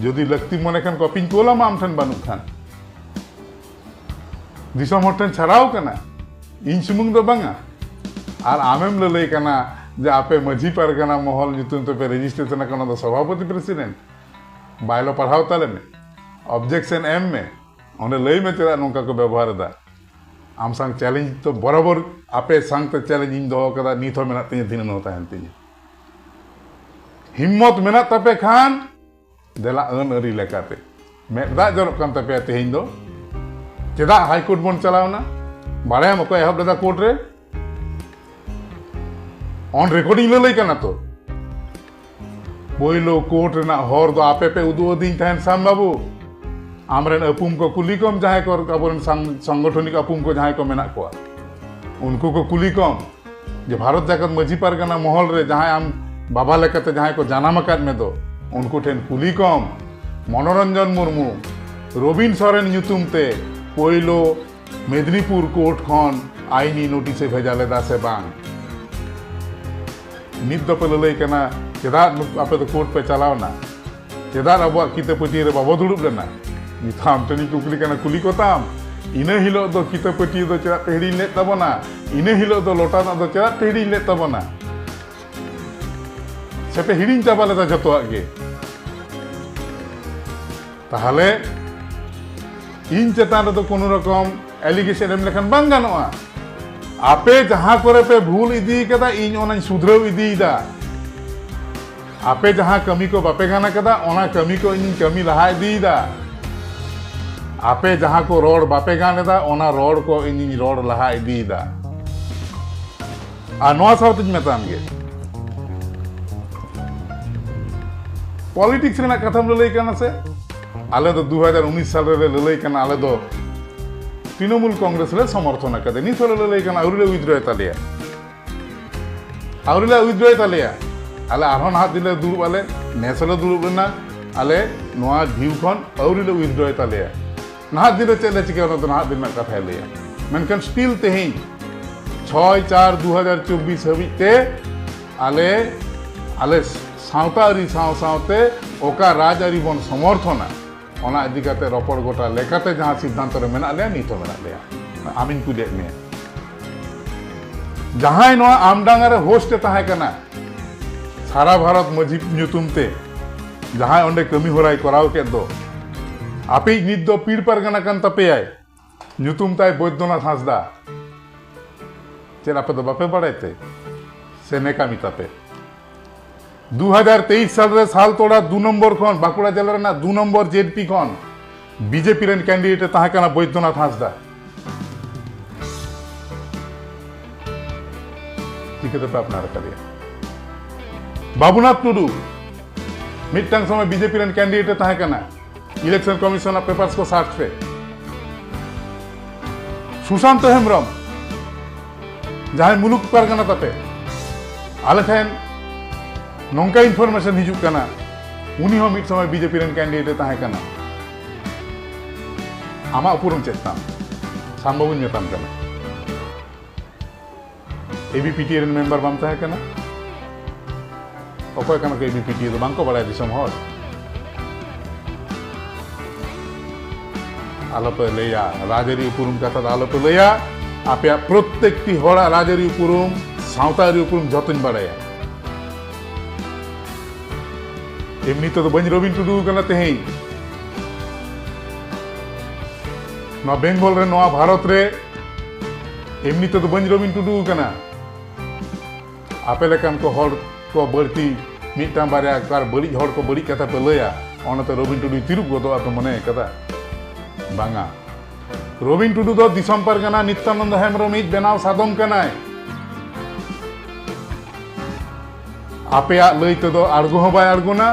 ᱡᱩᱫᱤ ᱞᱟᱹᱠᱛᱤ ᱢᱚᱱᱮ ᱠᱷᱟᱱ ᱠᱚᱯᱤᱧ ᱠᱳᱞ ᱟᱢᱟ ᱟᱢ ᱴᱷᱮᱱ ᱵᱟᱹᱱᱩᱜ ᱠᱷᱟᱱ, ᱫᱤᱥᱚᱢ ᱦᱚᱲ ᱴᱷᱮᱱ ᱪᱷᱟᱨᱟᱣ ᱠᱟᱱᱟ, ᱤᱧ ᱥᱩᱢᱩᱝ ᱫᱚ ᱵᱟᱝᱟ᱾ ᱟᱨ ᱟᱢᱮᱢ ᱞᱟᱹᱞᱟᱹᱭ ᱠᱟᱱᱟ ᱡᱮ ᱟᱯᱮ ᱢᱟᱹᱡᱷᱤ ᱯᱟᱨᱜᱟᱱᱟ ᱢᱚᱦᱚᱞ ᱧᱩᱛᱩᱢ ᱛᱮᱯᱮ ᱨᱮᱡᱤᱥᱴᱨᱮᱥᱚᱱ ᱟᱠᱟᱱᱟ, ᱚᱱᱟ ᱫᱚ ᱥᱚᱵᱷᱟᱯᱚᱛᱤ ᱯᱨᱮᱥᱤᱰᱮᱱᱴ, ᱵᱟᱭᱞᱚ ᱯᱟᱲᱦᱟᱣ ᱛᱟᱞᱮ ᱢᱮ, ᱚᱵᱡᱮᱠᱥᱚᱱ ᱮᱢ ᱢᱮ, ᱚᱸᱰᱮ ᱞᱟᱹᱭ ᱢᱮ ᱪᱮᱫᱟᱜ ᱱᱚᱝᱠᱟ ᱠᱚ ᱵᱮᱵᱚᱦᱟᱨ ᱮᱫᱟ᱾ ᱟᱢ ᱥᱟᱝ ᱪᱮᱞᱮᱧᱡᱽ ᱫᱚ ᱵᱚᱨᱟᱵᱚᱨ, ᱟᱯᱮ ᱥᱟᱝᱛᱮ ᱪᱮᱞᱮᱧᱡᱽ ᱤᱧ ᱫᱚᱦᱚ ᱠᱟᱫᱟ, ᱱᱤᱛ ᱦᱚᱸ ᱢᱮᱱᱟᱜ ᱛᱤᱧᱟ, ᱫᱷᱤᱱᱟᱹᱱ ᱦᱚᱸ ᱛᱟᱦᱮᱱ ᱛᱤᱧᱟ᱾ ᱦᱤᱢᱢᱚᱛ ᱢᱮᱱᱟᱜ ᱛᱟᱯᱮ ᱠᱷᱟᱱ ᱫᱮᱞᱟ ᱟᱹᱱ ᱟᱹᱨᱤ ᱞᱮᱠᱟᱛᱮ᱾ ᱢᱮᱫ ᱫᱟᱜ ᱡᱚᱨᱚᱜ ᱠᱟᱱ ᱛᱟᱯᱮᱭᱟ ᱛᱮᱦᱮᱧ ᱫᱚ᱾ ᱪᱮᱫᱟᱜ ᱦᱟᱭ ᱠᱳᱨᱴ ᱵᱚᱱ ᱪᱟᱞᱟᱣᱱᱟ? ᱵᱟᱲᱟᱭᱟᱢ ᱚᱠᱚᱭ ᱮᱦᱚᱵ ᱞᱮᱫᱟ ᱠᱳᱨᱴ ᱨᱮ? ᱚᱱ ᱨᱮᱠᱚᱨᱰᱤᱝ ᱞᱟᱹᱞᱟᱹᱭ ᱠᱟᱱᱟ ᱛᱚ᱾ ᱯᱳᱭᱞᱳ ᱠᱳᱨᱴ ᱨᱮᱱᱟᱜ ᱦᱚᱨ ᱫᱚ ᱟᱯᱮ ᱯᱮ ᱩᱫᱩᱜ ᱟᱹᱫᱤᱧ ᱛᱟᱦᱮᱱ ᱥᱟᱢ ᱵᱟᱹᱵᱩ᱾ ᱟᱢᱨᱮᱱ ᱟᱹᱯᱩᱢ ᱠᱚ ᱠᱩᱞᱤ ᱠᱚᱢ, ᱡᱟᱦᱟᱸᱭ ᱠᱚ ᱟᱵᱚᱨᱮᱱ ᱥᱟᱝ-, ᱥᱚᱝᱜᱚᱴᱷᱚᱱᱤᱠ ᱟᱹᱯᱩᱢ ᱠᱚ ᱡᱟᱦᱟᱸᱭ ᱠᱚ ᱢᱮᱱᱟᱜ ᱠᱚᱣᱟ, ᱩᱱᱠᱩ ᱠᱚ ᱠᱩᱞᱤ ᱠᱚᱢ ᱡᱮ ᱵᱷᱟᱨᱚᱛ ᱡᱟᱠᱟᱛ ᱢᱟᱹᱡᱷᱤ ᱯᱟᱨᱜᱟᱱᱟ ᱢᱚᱦᱚᱞ ᱨᱮ ᱡᱟᱦᱟᱸᱭ ᱟᱢ ᱵᱟᱵᱟ ᱞᱮᱠᱟᱛᱮ ᱡᱟᱦᱟᱸᱭ ᱠᱚ ᱡᱟᱱᱟᱢ ᱟᱠᱟᱫ ᱢᱮ ᱫᱚ, ᱩᱱᱠᱩ ᱴᱷᱮᱱ ᱠᱩᱞᱤ ᱠᱚᱢ᱾ ᱢᱚᱱᱳᱨᱚᱧᱡᱚᱱ ᱢᱩᱨᱢᱩ, ᱨᱚᱵᱤᱱ ᱥᱚᱨᱮᱱ ᱧᱩᱛᱩᱢ ᱛᱮ ᱯᱳᱭᱞᱳ ᱢᱮᱫᱽᱱᱤᱯᱩᱨ ᱠᱳᱨᱴ ᱠᱷᱚᱱ ᱟᱭᱤᱱᱤ ᱱᱳᱴᱤᱥ ᱮ ᱵᱷᱮᱡᱟ ᱞᱮᱫᱟ ᱥᱮ ᱵᱟᱝ? ᱱᱤᱛ ᱫᱚᱯᱮ ᱞᱟᱹᱞᱟᱹᱭ ᱠᱟᱱᱟ, ᱪᱮᱫᱟᱜ ᱱᱩ-, ᱟᱯᱮ ᱫᱚ ᱠᱳᱨᱴ ᱯᱮ ᱪᱟᱞᱟᱣᱱᱟ? ᱪᱮᱫᱟᱜ ᱟᱵᱚᱣᱟᱜ ᱠᱤᱛᱟᱹ ᱯᱟᱹᱴᱭᱟᱹ ᱨᱮ ᱵᱟᱵᱚ ᱫᱩᱲᱩᱵ ᱞᱮᱱᱟ? ᱱᱤᱛ ᱦᱚᱸ ᱟᱢ ᱴᱷᱮᱱᱤᱧ ᱠᱩᱠᱞᱤ ᱠᱟᱱᱟ, ᱠᱩᱞᱤ ᱠᱚᱛᱟᱢ᱾ ᱤᱱᱟᱹ ᱦᱤᱞᱳᱜ ᱫᱚ ᱠᱤᱛᱟᱹ ᱯᱟᱹᱴᱭᱟᱹ ᱫᱚ ᱪᱮᱫᱟᱜ ᱯᱮ ᱦᱤᱲᱤᱧ ᱞᱮᱫ ᱛᱟᱵᱚᱱᱟ? ᱤᱱᱟᱹ ᱦᱤᱞᱳᱜ ᱫᱚ ᱞᱚᱴᱟ ᱫᱟᱜ ᱫᱚ ᱪᱮᱫᱟᱜ ᱯᱮ ᱦᱤᱲᱤᱧ ᱞᱮᱫ ᱛᱟᱵᱚᱱᱟ? ᱥᱮᱯᱮ ᱦᱤᱲᱤᱧ ᱪᱟᱵᱟ ᱞᱮᱫᱟ ᱡᱚᱛᱚᱣᱟᱜ ᱜᱮ? ᱛᱟᱦᱞᱮ ᱤᱧ ᱪᱮᱛᱟᱱ ᱨᱮᱫᱚ ᱠᱳᱱᱳ ᱨᱚᱠᱚᱢ allegation ᱮᱢ ᱞᱮᱠᱷᱟᱱ ᱵᱟᱝ ᱜᱟᱱᱚᱜᱼᱟ᱾ ᱟᱯᱮ ᱡᱟᱦᱟᱸ ᱠᱚᱨᱮ ᱯᱮ ᱵᱷᱩᱞ ᱤᱫᱤ ᱠᱟᱫᱟ, ᱤᱧ ᱚᱱᱟᱧ ᱥᱩᱫᱷᱨᱟᱹᱣ ᱤᱫᱤᱭᱮᱫᱟ᱾ ᱟᱯᱮ ᱡᱟᱦᱟᱸ ᱠᱟᱹᱢᱤ ᱠᱚ ᱵᱟᱯᱮ ᱜᱟᱱ ᱠᱟᱫᱟ, ᱚᱱᱟ ᱠᱟᱹᱢᱤ ᱠᱚ ᱤᱧᱤᱧ ᱠᱟᱹᱢᱤ ᱞᱟᱦᱟ ᱤᱫᱤᱭᱮᱫᱟ᱾ ᱟᱯᱮ ᱡᱟᱦᱟᱸ ᱠᱚ ᱨᱚᱲ ᱵᱟᱯᱮ ᱜᱟᱱ ᱮᱫᱟ, ᱚᱱᱟ ᱨᱚᱲ ᱠᱚ ᱤᱧᱤᱧ ᱨᱚᱲ ᱞᱟᱦᱟ ᱤᱫᱤᱭᱮᱫᱟ᱾ ᱟᱨ ᱱᱚᱣᱟ ᱥᱟᱶᱛᱮᱧ ᱢᱮᱛᱟᱢ ᱜᱮ, ᱯᱚᱞᱤᱴᱤᱠᱥ ᱨᱮᱱᱟᱜ ᱠᱟᱛᱷᱟᱢ ᱞᱟᱹᱞᱟᱹᱭ ᱠᱟᱱᱟ ᱥᱮ? ᱟᱞᱮ ᱫᱚ ᱫᱩ ᱦᱟᱡᱟᱨ ᱩᱱᱤᱥ ᱥᱟᱞ ᱨᱮᱞᱮ ᱞᱟᱹᱞᱟᱹᱭ ᱠᱟᱱᱟ, ᱟᱞᱮ ᱫᱚ ᱛᱨᱤᱱᱚᱢᱩᱞ ᱠᱚᱝᱜᱨᱮᱥ ᱞᱮ ᱥᱚᱢᱚᱨᱛᱷᱚᱱ ᱟᱠᱟᱫᱟ᱾ ᱱᱤᱛ ᱦᱚᱸᱞᱮ ᱞᱟᱹᱞᱟᱹᱭ ᱠᱟᱱᱟ, ᱟᱹᱣᱨᱤ ᱞᱮ withdraw ᱛᱟᱞᱮᱭᱟ, ᱟᱹᱣᱨᱤ ᱞᱮ withdraw ᱛᱟᱞᱮᱭᱟ᱾ ᱟᱞᱮ ᱟᱨᱦᱚᱸ ᱱᱟᱦᱟᱜ ᱫᱤᱱ ᱞᱮ ᱫᱩᱲᱩᱵ ᱟᱞᱮ, ᱱᱮᱥ ᱦᱚᱸᱞᱮ ᱫᱩᱲᱩᱵ ᱞᱮᱱᱟ, ᱟᱞᱮ ᱱᱚᱣᱟ ᱰᱤᱭᱩ ᱠᱷᱚᱱ ᱟᱹᱣᱨᱤ ᱞᱮ withdraw ᱛᱟᱞᱮᱭᱟ᱾ ᱱᱟᱦᱟᱜ ᱫᱤᱱ ᱨᱮ ᱪᱮᱫ ᱞᱮ ᱪᱤᱠᱟᱹᱭᱟ, ᱚᱱᱟ ᱫᱚ ᱱᱟᱦᱟᱜ ᱫᱤᱱ ᱨᱮᱱᱟᱜ ᱠᱟᱛᱷᱟᱭ ᱞᱟᱹᱭᱟ᱾ ᱢᱮᱱᱠᱷᱟᱱ still ᱛᱮᱦᱮᱧ ᱪᱷᱚᱭ ᱪᱟᱨ ᱫᱩ ᱦᱟᱡᱟᱨ ᱪᱚᱵᱵᱤᱥ ᱦᱟᱹᱵᱤᱡ ᱛᱮ ᱟᱞᱮ, ᱟᱞᱮ ᱥᱟᱶᱛᱟ ᱟᱹᱨᱤ ᱥᱟᱶ ᱥᱟᱶᱛᱮ ᱚᱠᱟ ᱨᱟᱡᱽ ᱟᱹᱨᱤ ᱵᱚᱱ ᱥᱚᱢᱚᱨᱛᱷᱚᱱᱟ, ᱚᱱᱟ ᱤᱫᱤ ᱠᱟᱛᱮ ᱨᱚᱯᱚᱲ ᱜᱚᱴᱟ ᱞᱮᱠᱟᱛᱮ ᱡᱟᱦᱟᱸ ᱥᱤᱫᱽᱫᱷᱟᱱᱛᱚ ᱨᱮ ᱢᱮᱱᱟᱜ ᱞᱮᱭᱟ, ᱱᱤᱛ ᱦᱚᱸ ᱢᱮᱱᱟᱜ ᱞᱮᱭᱟ᱾ ᱟᱢᱤᱧ ᱠᱩᱞᱤᱭᱮᱫ ᱢᱮᱭᱟ, ᱡᱟᱦᱟᱸᱭ ᱱᱚᱣᱟ ᱟᱢᱰᱟᱝᱜᱟ ᱨᱮ ᱦᱳᱥᱴ ᱮ ᱛᱟᱦᱮᱸ ᱠᱟᱱᱟ, ᱥᱟᱨᱟ ᱵᱷᱟᱨᱚᱛ ᱢᱟᱹᱡᱷᱤ ᱧᱩᱛᱩᱢ ᱛᱮ ᱡᱟᱦᱟᱸᱭ ᱚᱸᱰᱮ ᱠᱟᱹᱢᱤ ᱦᱚᱨᱟᱭ ᱠᱚᱨᱟᱣ ᱠᱮᱫ ᱫᱚ, ᱟᱯᱮᱭᱤᱡ ᱱᱤᱛ ᱫᱚ ᱯᱤᱲ ᱯᱟᱨᱜᱟᱱᱟ ᱠᱟᱱ ᱛᱟᱯᱮᱭᱟᱭ, ᱧᱩᱛᱩᱢ ᱛᱟᱭ ᱵᱳᱭᱫᱚᱱᱟᱛᱷ ᱦᱟᱸᱥᱫᱟ᱾ ᱪᱮᱫ ᱟᱯᱮ ᱫᱚ ᱵᱟᱯᱮ ᱵᱟᱲᱟᱭ ᱛᱮ? ᱥᱮ ᱱᱮᱠᱟᱢᱤ ᱛᱟᱯᱮ? ᱫᱩ ᱦᱟᱡᱟᱨ ᱛᱮᱭᱤᱥ ᱥᱟᱞ ᱨᱮ ᱥᱟᱞᱛᱳᱲᱟ ᱫᱩ ᱱᱚᱢᱵᱚᱨ ᱠᱷᱚᱱ, ᱵᱟᱸᱠᱩᱲᱟ ᱡᱮᱞᱟ ᱨᱮᱱᱟᱜ ᱫᱩ ᱱᱚᱢᱵᱚᱨ ᱡᱮᱰᱯᱤ ᱠᱷᱚᱱ ᱵᱤᱡᱮᱯᱤ ᱨᱮᱱ ᱠᱮᱱᱰᱤᱰᱮᱴ ᱮ ᱛᱟᱦᱮᱸ ᱠᱟᱱᱟ ᱵᱳᱭᱫᱚᱱᱟᱛᱷ ᱦᱟᱸᱥᱫᱟ᱾ ᱪᱤᱠᱟᱹ ᱛᱮᱯᱮ ᱟᱯᱱᱟᱨ ᱟᱠᱟᱫᱮᱭᱟ? ᱵᱟᱵᱩᱱᱟᱛᱷ ᱴᱩᱰᱩ, ᱢᱤᱫᱴᱟᱝ ᱥᱚᱢᱚᱭ ᱵᱤᱡᱮᱯᱤ ᱨᱮᱱ ᱠᱮᱱᱰᱤᱰᱮᱴ ᱮ ᱛᱟᱦᱮᱸ ᱠᱟᱱᱟ, ᱤᱞᱮᱠᱥᱚᱱ ᱠᱚᱢᱤᱥᱚᱱ ᱟᱜ ᱯᱮᱯᱟᱨᱥ ᱠᱚ ᱥᱟᱨᱪ ᱯᱮ᱾ ᱥᱩᱥᱟᱱᱛᱚ ᱦᱮᱢᱵᱨᱚᱢ, ᱡᱟᱦᱟᱸᱭ ᱢᱩᱞᱩᱠ ᱯᱟᱨᱜᱟᱱᱟ ᱛᱟᱯᱮ, ᱟᱞᱮ ᱴᱷᱮᱱ ᱱᱚᱝᱠᱟ ᱤᱱᱯᱷᱚᱨᱢᱮᱥᱚᱱ ᱦᱤᱡᱩᱜ ᱠᱟᱱᱟ, ᱩᱱᱤ ᱦᱚᱸ ᱢᱤᱫ ᱥᱚᱢᱚᱭ ᱵᱤᱡᱮᱯᱤ ᱨᱮᱱ ᱠᱮᱱᱰᱤᱰᱮᱴ ᱮ ᱛᱟᱦᱮᱸ ᱠᱟᱱᱟ᱾ ᱟᱢᱟᱜ ᱩᱯᱨᱩᱢ ᱪᱮᱫ ᱛᱟᱢ? ᱥᱟᱢ ᱵᱟᱹᱵᱩᱧ ᱢᱮᱛᱟᱢ ᱠᱟᱱᱟ᱾ ᱮᱵᱤᱯᱤᱴᱤ ᱨᱮᱱ ᱢᱮᱢᱵᱟᱨ ᱵᱟᱢ ᱛᱟᱦᱮᱸ ᱠᱟᱱᱟ? ᱚᱠᱚᱭ ᱠᱟᱱᱟ ᱠᱚ ᱮᱵᱤᱯᱤᱴᱤ ᱫᱚ ᱵᱟᱝ ᱠᱚ ᱵᱟᱲᱟᱭᱟ ᱫᱤᱥᱚᱢ ᱦᱚᱲ? ᱟᱞᱚᱯᱮ ᱞᱟᱹᱭᱟ, ᱨᱟᱡᱽᱟᱹᱨᱤ ᱩᱯᱨᱩᱢ ᱠᱟᱛᱷᱟ ᱫᱚ ᱟᱞᱚᱯᱮ ᱞᱟᱹᱭᱟ᱾ ᱟᱯᱮᱭᱟᱜ ᱯᱨᱚᱛᱛᱮᱠᱴᱤ ᱦᱚᱲᱟᱜ ᱨᱟᱡᱽᱟᱹᱨᱤ ᱩᱯᱨᱩᱢ, ᱥᱟᱶᱛᱟ ᱟᱹᱨᱤ ᱩᱯᱨᱩᱢ ᱡᱷᱚᱛᱚᱧ ᱵᱟᱲᱟᱭᱟ᱾ ᱮᱢᱱᱤ ᱛᱮᱫᱚ ᱵᱟᱹᱧ ᱨᱚᱵᱤᱱ ᱴᱩᱰᱩ ᱠᱟᱱᱟ ᱛᱮᱦᱮᱧ᱾ ᱱᱚᱣᱟ ᱵᱮᱝᱜᱚᱞ ᱨᱮ, ᱱᱚᱣᱟ ᱵᱷᱟᱨᱚᱛ ᱨᱮ ᱮᱢᱱᱤ ᱛᱮᱫᱚ ᱵᱟᱹᱧ ᱨᱚᱵᱤᱱ ᱴᱩᱰᱩ ᱠᱟᱱᱟ᱾ ᱟᱯᱮ ᱞᱮᱠᱟᱱ ᱠᱚ ᱦᱚᱲ ᱠᱚ ᱵᱟᱹᱲᱛᱤ, ᱢᱤᱫᱴᱟᱝ ᱵᱟᱨᱭᱟ ᱟᱨ ᱵᱟᱹᱲᱤᱡ ᱦᱚᱲ ᱠᱚ ᱵᱟᱹᱲᱤᱡ ᱠᱟᱛᱷᱟ ᱯᱮ ᱞᱟᱹᱭᱟ, ᱚᱱᱟᱛᱮ ᱨᱚᱵᱤᱱ ᱴᱩᱰᱩᱭ ᱛᱤᱨᱩᱵ ᱜᱚᱫᱚᱜᱼᱟ ᱯᱮ ᱢᱚᱱᱮ ᱠᱟᱫᱟ? ᱵᱟᱝᱟ᱾ ᱨᱚᱵᱤᱱ ᱴᱩᱰᱩ ᱫᱚ ᱫᱤᱥᱚᱢ ᱯᱟᱨᱜᱟᱱᱟ ᱱᱤᱛᱭᱟᱱᱚᱱᱫᱚ ᱦᱮᱢᱵᱨᱚᱢᱤᱡ ᱵᱮᱱᱟᱣ ᱥᱟᱫᱚᱢ ᱠᱟᱱᱟᱭ᱾ ᱟᱯᱮᱭᱟᱜ ᱞᱟᱹᱭ ᱛᱮᱫᱚ ᱟᱬᱜᱚ ᱦᱚᱸ ᱵᱟᱭ ᱟᱬᱜᱚᱱᱟ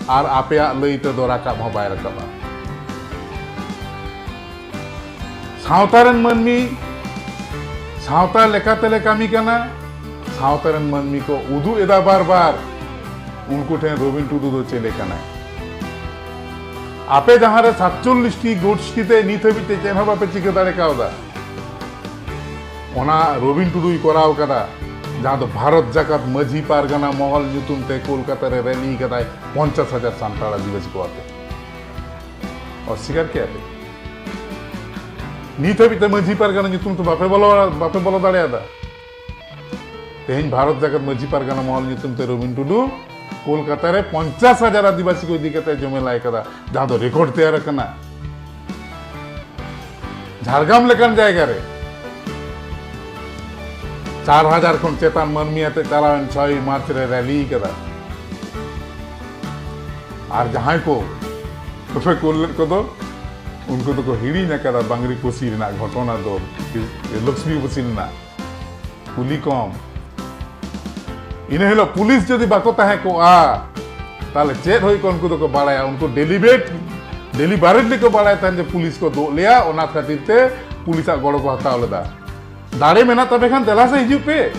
ᱟᱨ ᱟᱯᱮᱭᱟᱜ ᱞᱟᱹᱭ ᱛᱮᱫᱚ ᱨᱟᱠᱟᱵ ᱦᱚᱸ ᱵᱟᱭ ᱨᱟᱠᱟᱵᱟ᱾ ᱥᱟᱶᱛᱟ ᱨᱮᱱ ᱢᱟᱹᱱᱢᱤ ᱥᱟᱶᱛᱟ ᱞᱮᱠᱟᱛᱮᱞᱮ ᱠᱟᱹᱢᱤ ᱠᱟᱱᱟ, ᱥᱟᱶᱛᱟ ᱨᱮᱱ ᱢᱟᱹᱱᱢᱤ ᱠᱚ ᱩᱫᱩᱜ ᱮᱫᱟ ᱵᱟᱨ ᱵᱟᱨ, ᱩᱱᱠᱩ ᱴᱷᱮᱱ ᱨᱚᱵᱤᱱ ᱴᱩᱰᱩ ᱫᱚ ᱪᱮᱞᱮ ᱠᱟᱱᱟᱭ? ᱟᱯᱮ ᱡᱟᱦᱟᱸ ᱨᱮ ᱥᱟᱛᱪᱚᱞᱞᱤᱥ ᱴᱤ ᱜᱳᱥᱴᱤ ᱛᱮ ᱱᱤᱛ ᱦᱟᱹᱵᱤᱡ ᱛᱮ ᱪᱮᱫ ᱦᱚᱸ ᱵᱟᱯᱮ ᱪᱤᱠᱟᱹ ᱫᱟᱲᱮ ᱠᱟᱣᱫᱟ, ᱚᱱᱟ ᱨᱚᱵᱤᱱ ᱴᱩᱰᱩᱭ ᱠᱚᱨᱟᱣ ᱠᱟᱫᱟ, ᱡᱟᱦᱟᱸ ᱫᱚ ᱵᱷᱟᱨᱚᱛ ᱡᱟᱠᱟᱛ ᱢᱟᱹᱡᱷᱤ ᱯᱟᱨᱜᱟᱱᱟ ᱢᱚᱦᱚᱞ ᱧᱩᱛᱩᱢ ᱛᱮ ᱠᱳᱞᱠᱟᱛᱟ ᱨᱮ ᱨᱮᱞᱤ ᱠᱟᱫᱟᱭ ᱯᱚᱧᱪᱟᱥ ᱦᱟᱡᱟᱨ ᱥᱟᱱᱛᱟᱲ ᱟᱹᱫᱤᱵᱟᱹᱥᱤ ᱠᱚ ᱟᱛᱮ᱾ ᱚᱥᱵᱤᱠᱟᱨ ᱠᱮᱫᱟ ᱯᱮ? ᱱᱤᱛ ᱦᱟᱹᱵᱤᱡ ᱛᱮ ᱢᱟᱹᱡᱷᱤ ᱯᱟᱨᱜᱟᱱᱟ ᱧᱩᱛᱩᱢ ᱛᱮ ᱵᱟᱯᱮ ᱵᱚᱞᱚ, ᱵᱟᱯᱮ ᱵᱚᱞᱚ ᱫᱟᱲᱮᱭᱟᱫᱟ᱾ ᱛᱮᱦᱮᱧ ᱵᱷᱟᱨᱚᱛ ᱡᱟᱠᱟᱛ ᱢᱟᱹᱡᱷᱤ ᱯᱟᱨᱜᱟᱱᱟ ᱢᱚᱦᱚᱞ ᱧᱩᱛᱩᱢ ᱛᱮ ᱨᱚᱵᱤᱱ ᱴᱩᱰᱩ ᱠᱳᱞᱠᱟᱛᱟ ᱨᱮ ᱯᱚᱧᱪᱟᱥ ᱦᱟᱡᱟᱨ ᱟᱹᱫᱤᱵᱟᱹᱥᱤ ᱠᱚ ᱤᱫᱤ ᱠᱟᱛᱮ ᱡᱚᱢᱮᱞᱟᱭ ᱠᱟᱫᱟ, ᱡᱟᱦᱟᱸ ᱫᱚ ᱨᱮᱠᱚᱨᱰ ᱛᱮᱭᱟᱨ ᱟᱠᱟᱱᱟ᱾ ᱡᱷᱟᱲᱜᱨᱟᱢ ᱞᱮᱠᱟᱱ ᱡᱟᱭᱜᱟ ᱨᱮ ᱪᱟᱨ ᱦᱟᱡᱟᱨ ᱠᱷᱚᱱ ᱪᱮᱛᱟᱱ ᱢᱟᱹᱱᱢᱤ ᱟᱛᱮ ᱪᱟᱞᱟᱣᱮᱱ ᱪᱷᱚᱭ ᱢᱟᱨᱪ ᱨᱮ ᱨᱮᱞᱤ ᱠᱟᱫᱟ᱾ ᱟᱨ ᱡᱟᱦᱟᱸᱭ ᱠᱚ ᱛᱚᱯᱮ ᱠᱳᱞ ᱞᱮᱫ ᱠᱚᱫᱚ, ᱩᱱᱠᱩ ᱫᱚᱠᱚ ᱦᱤᱲᱤᱧ ᱟᱠᱟᱫᱟ ᱵᱟᱝᱨᱤ ᱯᱚᱥᱤ ᱨᱮᱱᱟᱜ ᱜᱷᱚᱴᱚᱱᱟ ᱫᱚ, ᱞᱚᱠᱥᱢᱤ ᱯᱚᱥᱤ ᱨᱮᱱᱟᱜ᱾ ᱠᱩᱞᱤ ᱠᱚᱢ, ᱤᱱᱟᱹ ᱦᱤᱞᱳᱜ ᱯᱩᱞᱤᱥ ᱡᱩᱫᱤ ᱵᱟᱠᱚ ᱛᱟᱦᱮᱸ ᱠᱚᱜᱼᱟ, ᱛᱟᱦᱞᱮ ᱪᱮᱫ ᱦᱩᱭ ᱠᱚᱜᱼᱟ? ᱩᱱᱠᱩ ᱫᱚᱠᱚ ᱵᱟᱲᱟᱭᱟ, ᱩᱱᱠᱩ ᱰᱮᱞᱤᱵᱮᱴ ᱰᱮᱞᱤᱵᱟᱨᱮᱴᱞᱤ ᱠᱚ ᱵᱟᱲᱟᱭ ᱛᱟᱦᱮᱸᱫ ᱡᱮ ᱯᱩᱞᱤᱥ ᱠᱚ ᱫᱩᱜ ᱞᱮᱭᱟ, ᱚᱱᱟ ᱠᱷᱟᱹᱛᱤᱨ ᱛᱮ ᱯᱩᱞᱤᱥᱟᱜ ᱜᱚᱲᱚ ᱠᱚ ᱦᱟᱛᱟᱣ ᱞᱮᱫᱟ᱾ ᱫᱟᱲᱮ ᱢᱮᱱᱟᱜ ᱛᱟᱯᱮ ᱠᱷᱟᱱ ᱫᱮᱞᱟ ᱥᱮ ᱦᱤᱡᱩᱜ ᱯᱮ᱾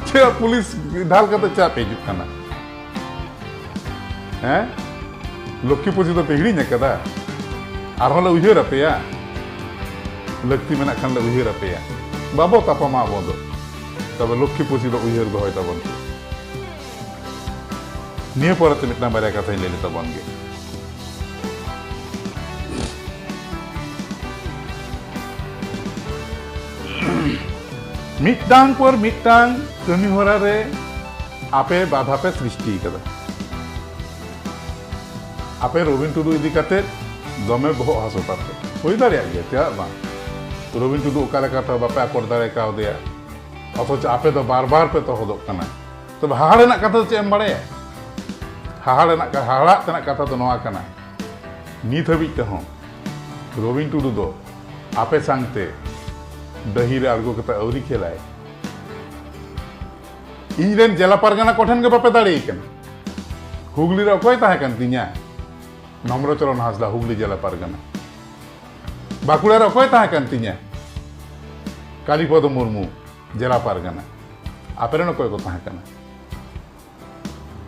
ᱪᱮᱫ ᱯᱩᱞᱤᱥ ᱰᱷᱟᱞ ᱠᱟᱛᱮ ᱪᱮᱫᱟᱜ ᱯᱮ ᱦᱤᱡᱩᱜ ᱠᱟᱱᱟ? ᱦᱮᱸ? ᱞᱚᱠᱠᱷᱤ ᱯᱩᱡᱟᱹ ᱫᱚ ᱯᱮ ᱦᱤᱲᱤᱧ ᱟᱠᱟᱫᱟ? ᱟᱨᱦᱚᱸ ᱞᱮ ᱩᱭᱦᱟᱹᱨ ᱟᱯᱮᱭᱟ, ᱞᱟᱹᱠᱛᱤ ᱢᱮᱱᱟᱜ ᱠᱷᱟᱱ ᱞᱮ ᱩᱭᱦᱟᱹᱨ ᱟᱯᱮᱭᱟ᱾ ᱵᱟᱵᱚ ᱛᱟᱯᱟᱢᱟ ᱟᱵᱚ ᱫᱚ, ᱛᱚᱵᱮ ᱞᱚᱠᱠᱷᱤ ᱯᱩᱡᱟᱹ ᱫᱚ ᱩᱭᱦᱟᱹᱨ ᱫᱚᱦᱚᱭ ᱛᱟᱵᱚᱱ ᱯᱮ᱾ ᱱᱤᱭᱟᱹ ᱯᱚᱨᱮᱛᱮ ᱢᱤᱫᱴᱟᱝ ᱵᱟᱨᱭᱟ ᱠᱟᱛᱷᱟᱧ ᱞᱟᱹᱭ ᱞᱮ ᱛᱟᱵᱚᱱ ᱜᱮ᱾ ᱢᱤᱫᱴᱟᱝ ᱯᱚᱨ ᱢᱤᱫᱴᱟᱝ ᱠᱟᱹᱢᱤ ᱦᱚᱨᱟ ᱨᱮ ᱟᱯᱮ ᱵᱟᱫᱷᱟ ᱯᱮ ᱥᱨᱤᱥᱴᱤ ᱠᱟᱫᱟ᱾ ᱟᱯᱮ ᱨᱚᱵᱤᱱ ᱴᱩᱰᱩ ᱤᱫᱤ ᱠᱟᱛᱮ ᱫᱚᱢᱮ ᱵᱚᱦᱚᱜ ᱦᱟᱹᱥᱩ ᱛᱟᱯᱮ᱾ ᱦᱩᱭ ᱫᱟᱲᱮᱭᱟᱜ ᱜᱮᱭᱟ, ᱪᱮᱫᱟᱜ ᱵᱟᱝ? ᱨᱚᱵᱤᱱ ᱴᱩᱰᱩ ᱚᱠᱟ ᱞᱮᱠᱟᱛᱮ ᱵᱟᱯᱮ ᱟᱠᱚᱴ ᱫᱟᱲᱮ ᱠᱟᱣᱫᱮᱭᱟ, ᱚᱛᱷᱚᱪᱚ ᱟᱯᱮ ᱫᱚ ᱵᱟᱨ ᱵᱟᱨ ᱯᱮ ᱛᱚᱦᱚᱫᱚᱜ ᱠᱟᱱᱟ᱾ ᱛᱚᱵᱮ ᱦᱟᱦᱟᱲ ᱨᱮᱱᱟᱜ ᱠᱟᱛᱷᱟ ᱫᱚ ᱪᱮᱫ ᱮᱢ ᱵᱟᱲᱟᱭᱟ? ᱦᱟᱦᱟᱲ ᱨᱮᱱᱟᱜ ᱠᱟ-, ᱦᱟᱦᱟᱲᱟᱜ ᱛᱮᱱᱟᱜ ᱠᱟᱛᱷᱟ ᱫᱚ ᱱᱚᱣᱟ ᱠᱟᱱᱟ, ᱱᱤᱛ ᱦᱟᱹᱵᱤᱡ ᱛᱮᱦᱚᱸ ᱨᱚᱵᱤᱱ ᱴᱩᱰᱩ ᱫᱚ ᱟᱯᱮ ᱥᱟᱝᱛᱮ ᱰᱟᱹᱦᱤ ᱨᱮ ᱟᱬᱜᱚ ᱠᱟᱛᱮ ᱟᱹᱣᱨᱤ ᱠᱷᱮᱞᱟᱭ᱾ ᱤᱧ ᱨᱮᱱ ᱡᱮᱞᱟ ᱯᱟᱨᱜᱟᱱᱟ ᱠᱚᱴᱷᱮᱱ ᱜᱮ ᱵᱟᱯᱮ ᱫᱟᱲᱮᱭ ᱠᱟᱱᱟ᱾ ᱦᱩᱜᱽᱞᱤ ᱨᱮ ᱚᱠᱚᱭ ᱛᱟᱦᱮᱸ ᱠᱟᱱ ᱛᱤᱧᱟ? ᱱᱚᱢᱨᱚᱪᱚᱨᱚᱱ ᱦᱟᱸᱥᱫᱟ, ᱦᱩᱜᱽᱞᱤ ᱡᱮᱞᱟ ᱯᱟᱨᱜᱟᱱᱟ᱾ ᱵᱟᱸᱠᱩᱲᱟ ᱨᱮ ᱚᱠᱚᱭ ᱛᱟᱦᱮᱸ ᱠᱟᱱ ᱛᱤᱧᱟ? ᱠᱟᱞᱤᱯᱚᱫᱚ ᱢᱩᱨᱢᱩ, ᱡᱮᱞᱟ ᱯᱟᱨᱜᱟᱱᱟ᱾ ᱟᱯᱮ ᱨᱮᱱ ᱚᱠᱚᱭ ᱠᱚ ᱛᱟᱦᱮᱸ ᱠᱟᱱᱟ?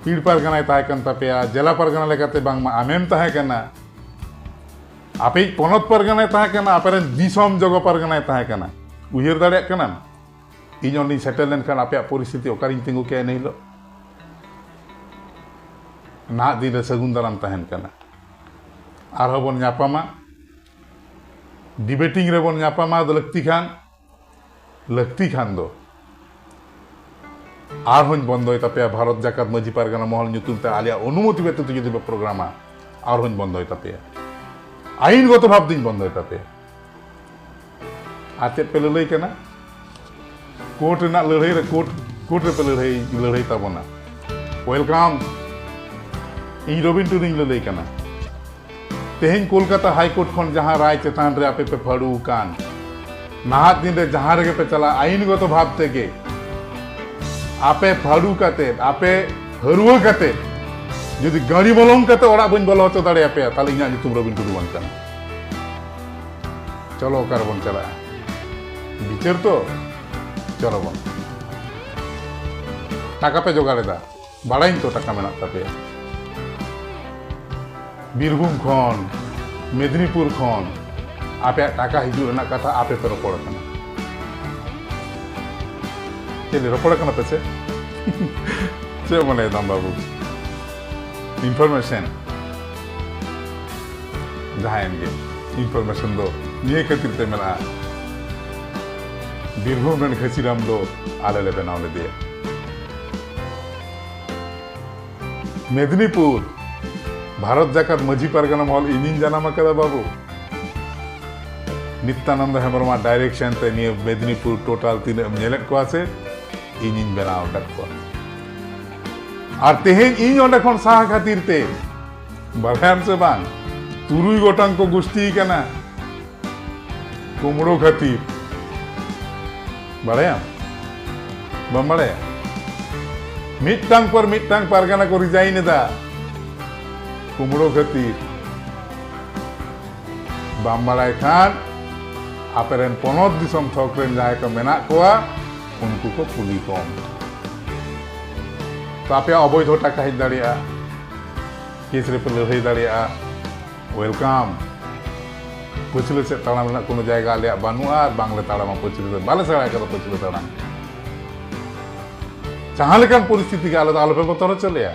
ᱯᱤᱲ ᱯᱟᱨᱜᱟᱱᱟᱭ ᱛᱟᱦᱮᱸ ᱠᱟᱱ ᱛᱟᱯᱮᱭᱟ, ᱡᱮᱞᱟ ᱯᱟᱨᱜᱟᱱᱟ ᱞᱮᱠᱟᱛᱮ ᱵᱟᱝᱢᱟ ᱟᱢᱮᱢ ᱛᱟᱦᱮᱸ ᱠᱟᱱᱟ᱾ ᱟᱯᱮᱭᱤᱡ ᱯᱚᱱᱚᱛ ᱯᱟᱨᱜᱟᱱᱟᱭ ᱛᱟᱦᱮᱸ ᱠᱟᱱᱟ, ᱟᱯᱮᱨᱮᱱ ᱫᱤᱥᱚᱢ ᱡᱚᱜᱚ ᱯᱟᱨᱜᱟᱱᱟᱭ ᱛᱟᱦᱮᱸ ᱠᱟᱱᱟ᱾ ᱩᱭᱦᱟᱹᱨ ᱫᱟᱲᱮᱭᱟᱜ ᱠᱟᱱᱟᱢ? ᱤᱧ ᱚᱸᱰᱮᱧ ᱥᱮᱴᱮᱨ ᱞᱮᱱᱠᱷᱟᱱ ᱟᱯᱮᱭᱟᱜ ᱯᱚᱨᱤᱥᱛᱷᱤᱛᱤ ᱚᱠᱟᱨᱤᱧ ᱛᱤᱸᱜᱩ ᱠᱮᱭᱟ ᱤᱱᱟᱹ ᱦᱤᱞᱳᱜ? ᱱᱟᱦᱟᱜ ᱫᱤᱱ ᱨᱮ ᱥᱟᱹᱜᱩᱱ ᱫᱟᱨᱟᱢ ᱛᱟᱦᱮᱱ ᱠᱟᱱᱟ᱾ ᱟᱨᱦᱚᱸ ᱵᱚᱱ ᱧᱟᱯᱟᱢᱟ, ᱰᱤᱵᱮᱴᱤᱝ ᱨᱮᱵᱚᱱ ᱧᱟᱯᱟᱢᱟ, ᱟᱫᱚ ᱞᱟᱹᱠᱛᱤ ᱠᱷᱟᱱ, ᱞᱟᱹᱠᱛᱤ ᱠᱷᱟᱱ ᱫᱚ ᱟᱨᱦᱚᱸᱧ ᱵᱚᱱᱫᱚᱭ ᱛᱟᱯᱮᱭᱟ᱾ ᱵᱷᱟᱨᱚᱛ ᱡᱟᱠᱟᱛ ᱢᱟᱹᱡᱷᱤ ᱯᱟᱨᱜᱟᱱᱟ ᱢᱚᱦᱚᱞ ᱧᱩᱛᱩᱢ ᱛᱮ ᱟᱞᱮᱭᱟᱜ ᱚᱱᱩᱢᱚᱛᱤ ᱵᱮᱛᱤᱛ ᱡᱩᱫᱤ ᱯᱮ ᱯᱨᱳᱜᱨᱟᱢᱟ, ᱟᱨᱦᱚᱸᱧ ᱵᱚᱱᱫᱚᱭ ᱛᱟᱯᱮᱭᱟ, ᱟᱭᱤᱱᱜᱚᱛᱚ ᱵᱷᱟᱵᱽ ᱛᱤᱧ ᱵᱚᱱᱫᱚᱭ ᱛᱟᱯᱮᱭᱟ᱾ ᱟᱨ ᱪᱮᱫ ᱯᱮ ᱞᱟᱹᱞᱟᱹᱭ ᱠᱟᱱᱟ? ᱠᱳᱨᱴ ᱨᱮᱱᱟᱜ ᱞᱟᱹᱲᱦᱟᱹᱭ ᱨᱮ ᱠᱳᱨᱴ, ᱠᱳᱨᱴ ᱨᱮᱯᱮ ᱞᱟᱹᱲᱦᱟᱹᱭ, ᱞᱟᱹᱲᱦᱟᱹᱭ ᱛᱟᱵᱚᱱᱟ᱾ ᱳᱭᱮᱞᱠᱟᱢ᱾ ᱤᱧ ᱨᱚᱵᱤᱱ ᱴᱩᱰᱩᱧ ᱞᱟᱹᱞᱟᱹᱭ ᱠᱟᱱᱟ᱾ ᱛᱮᱦᱮᱧ ᱠᱳᱞᱠᱟᱛᱟ ᱦᱟᱭ ᱠᱳᱨᱴ ᱠᱷᱚᱱ ᱡᱟᱦᱟᱸ ᱨᱟᱭ ᱪᱮᱛᱟᱱ ᱨᱮ ᱟᱯᱮ ᱯᱮ ᱯᱷᱟᱹᱲᱩ ᱟᱠᱟᱱ, ᱱᱟᱦᱟᱜ ᱫᱤᱱ ᱨᱮ ᱡᱟᱦᱟᱸ ᱨᱮᱜᱮ ᱯᱮ ᱪᱟᱞᱟᱜ, ᱟᱭᱤᱱᱜᱚᱛᱚ ᱵᱷᱟᱵᱽ ᱛᱮᱜᱮ ᱟᱯᱮ ᱯᱷᱟᱹᱲᱩ ᱠᱟᱛᱮ, ᱟᱯᱮ ᱦᱟᱹᱨᱣᱟᱹ ᱠᱟᱛᱮ ᱡᱩᱫᱤ ᱜᱟᱹᱲᱤ ᱵᱚᱞᱚᱝ ᱠᱟᱛᱮ ᱚᱲᱟᱜ ᱵᱟᱹᱧ ᱵᱚᱞᱚ ᱦᱚᱪᱚ ᱫᱟᱲᱮᱭᱟᱯᱮᱭᱟ, ᱛᱟᱦᱞᱮ ᱤᱧᱟᱹᱜ ᱧᱩᱛᱩᱢ ᱨᱚᱵᱤᱱ ᱴᱩᱰᱩ ᱵᱟᱝ ᱠᱟᱱᱟ᱾ ᱪᱚᱞᱚ, ᱚᱠᱟ ᱨᱮᱵᱚᱱ ᱪᱟᱞᱟᱜᱼᱟ? ᱵᱤᱪᱟᱹᱨ ᱛᱚ? ᱪᱚᱞᱚ ᱵᱚᱱ᱾ ᱴᱟᱠᱟ ᱯᱮ ᱡᱚᱜᱟᱲ ᱮᱫᱟ, ᱵᱟᱲᱟᱭᱟᱹᱧ ᱛᱚ ᱴᱟᱠᱟ ᱢᱮᱱᱟᱜ ᱛᱟᱯᱮᱭᱟ᱾ ᱵᱤᱨᱵᱷᱩᱢ ᱠᱷᱚᱱ, ᱢᱮᱫᱽᱱᱤᱯᱩᱨ ᱠᱷᱚᱱ ᱟᱯᱮᱭᱟᱜ ᱴᱟᱠᱟ ᱦᱤᱡᱩᱜ ᱨᱮᱱᱟᱜ ᱠᱟᱛᱷᱟ ᱟᱯᱮ ᱯᱮ ᱨᱚᱯᱚᱲ ᱠᱟᱱᱟ᱾ ᱪᱮᱫ ᱨᱚᱯᱚᱲ ᱠᱟᱱᱟ ᱯᱮ ᱥᱮ? ᱪᱮᱫ ᱢᱚᱱᱮᱭ ᱫᱟᱢ ᱵᱟᱹᱵᱩ? ᱤᱱᱯᱷᱚᱨᱢᱮᱥᱚᱱ ᱡᱟᱦᱟᱸᱭᱮᱱ ᱜᱮ, ᱤᱱᱯᱷᱚᱨᱢᱮᱥᱚᱱ ᱫᱚ ᱱᱤᱭᱟᱹ ᱠᱷᱟᱹᱛᱤᱨ ᱛᱮ ᱢᱮᱱᱟᱜᱼᱟ, ᱵᱤᱨᱵᱷᱩᱢ ᱨᱮᱱ ᱜᱷᱟᱹᱥᱤᱨᱟᱢ ᱫᱚ ᱟᱞᱮ ᱞᱮ ᱵᱮᱱᱟᱣ ᱞᱮᱫᱮᱭᱟ᱾ ᱢᱮᱫᱽᱱᱤᱯᱩᱨ, ᱵᱷᱟᱨᱚᱛ ᱡᱟᱠᱟᱛ ᱢᱟᱹᱡᱷᱤ ᱯᱟᱨᱜᱟᱱᱟ ᱢᱚᱦᱚᱞ ᱤᱧᱤᱧ ᱡᱟᱱᱟᱢ ᱟᱠᱟᱫᱟ ᱵᱟᱹᱵᱩ᱾ ᱱᱤᱛᱭᱟᱱᱚᱱᱫᱚ ᱦᱮᱢᱵᱨᱚᱢᱟᱜ ᱰᱟᱭᱨᱮᱠᱥᱚᱱ ᱛᱮ ᱱᱤᱭᱟᱹ ᱢᱮᱫᱽᱱᱤᱯᱩᱨ ᱴᱳᱴᱟᱞ ᱛᱤᱱᱟᱹᱜ ᱮᱢ ᱧᱮᱞᱮᱫ ᱠᱚᱣᱟ ᱥᱮ, ᱤᱧᱤᱧ ᱵᱮᱱᱟᱣ ᱟᱠᱟᱫ ᱠᱚᱣᱟ᱾ ᱟᱨ ᱛᱮᱦᱮᱧ ᱤᱧ ᱚᱸᱰᱮ ᱠᱷᱚᱱ ᱥᱟᱦᱟ ᱠᱷᱟᱹᱛᱤᱨ ᱛᱮ, ᱵᱟᱲᱟᱭᱟᱢ ᱥᱮ ᱵᱟᱝ, ᱛᱩᱨᱩᱭ ᱜᱚᱴᱟᱝ ᱠᱚ ᱜᱩᱥᱴᱤ ᱠᱟᱱᱟ ᱠᱩᱢᱲᱩ ᱠᱷᱟᱹᱛᱤᱨ᱾ ᱵᱟᱲᱟᱭᱟᱢ? ᱵᱟᱢ ᱵᱟᱲᱟᱭᱟ? ᱢᱤᱫᱴᱟᱝ ᱯᱚᱨ ᱢᱤᱫᱴᱟᱝ ᱯᱟᱨᱜᱟᱱᱟ ᱠᱚ ᱨᱤᱡᱟᱭᱤᱱ ᱮᱫᱟ ᱠᱩᱢᱲᱩ ᱠᱷᱟᱹᱛᱤᱨ᱾ ᱵᱟᱢ ᱵᱟᱲᱟᱭ ᱠᱷᱟᱱ ᱟᱯᱮᱨᱮᱱ ᱯᱚᱱᱚᱛ ᱫᱤᱥᱚᱢ ᱛᱷᱚᱠ ᱨᱮᱱ ᱡᱟᱦᱟᱸᱭ ᱠᱚ ᱢᱮᱱᱟᱜ ᱠᱚᱣᱟ, ᱩᱱᱠᱩ ᱠᱚ ᱠᱩᱞᱤ ᱠᱚᱢ᱾ ᱛᱚ ᱟᱯᱮᱭᱟᱜ ᱚᱵᱳᱭᱫᱷᱚ ᱴᱟᱠᱟ ᱦᱮᱡ ᱫᱟᱲᱮᱭᱟᱜᱼᱟ, ᱠᱮᱥ ᱨᱮᱯᱮ ᱞᱟᱹᱲᱦᱟᱹᱭ ᱫᱟᱲᱮᱭᱟᱜᱼᱟ, ᱳᱭᱮᱞᱠᱟᱢ᱾ ᱯᱟᱹᱪᱷᱞᱟᱹ ᱥᱮᱫ ᱛᱟᱲᱟᱢ ᱨᱮᱱᱟᱜ ᱠᱳᱱᱳ ᱡᱟᱭᱜᱟ ᱟᱞᱮᱭᱟᱜ ᱵᱟᱹᱱᱩᱜᱼᱟ ᱟᱨ ᱵᱟᱝᱞᱮ ᱛᱟᱲᱟᱢᱟ ᱯᱟᱹᱪᱷᱞᱟᱹ ᱥᱮᱫ, ᱵᱟᱞᱮ ᱥᱮᱬᱟ ᱟᱠᱟᱫᱟ ᱯᱟᱹᱪᱷᱞᱟᱹ ᱛᱟᱲᱟᱢ᱾ ᱡᱟᱦᱟᱸ ᱞᱮᱠᱟᱱ ᱯᱚᱨᱤᱥᱛᱷᱤᱛᱤ ᱜᱮ ᱟᱞᱮ ᱫᱚ ᱟᱞᱚᱯᱮ ᱵᱚᱛᱚᱨ ᱦᱚᱪᱚ ᱞᱮᱭᱟ,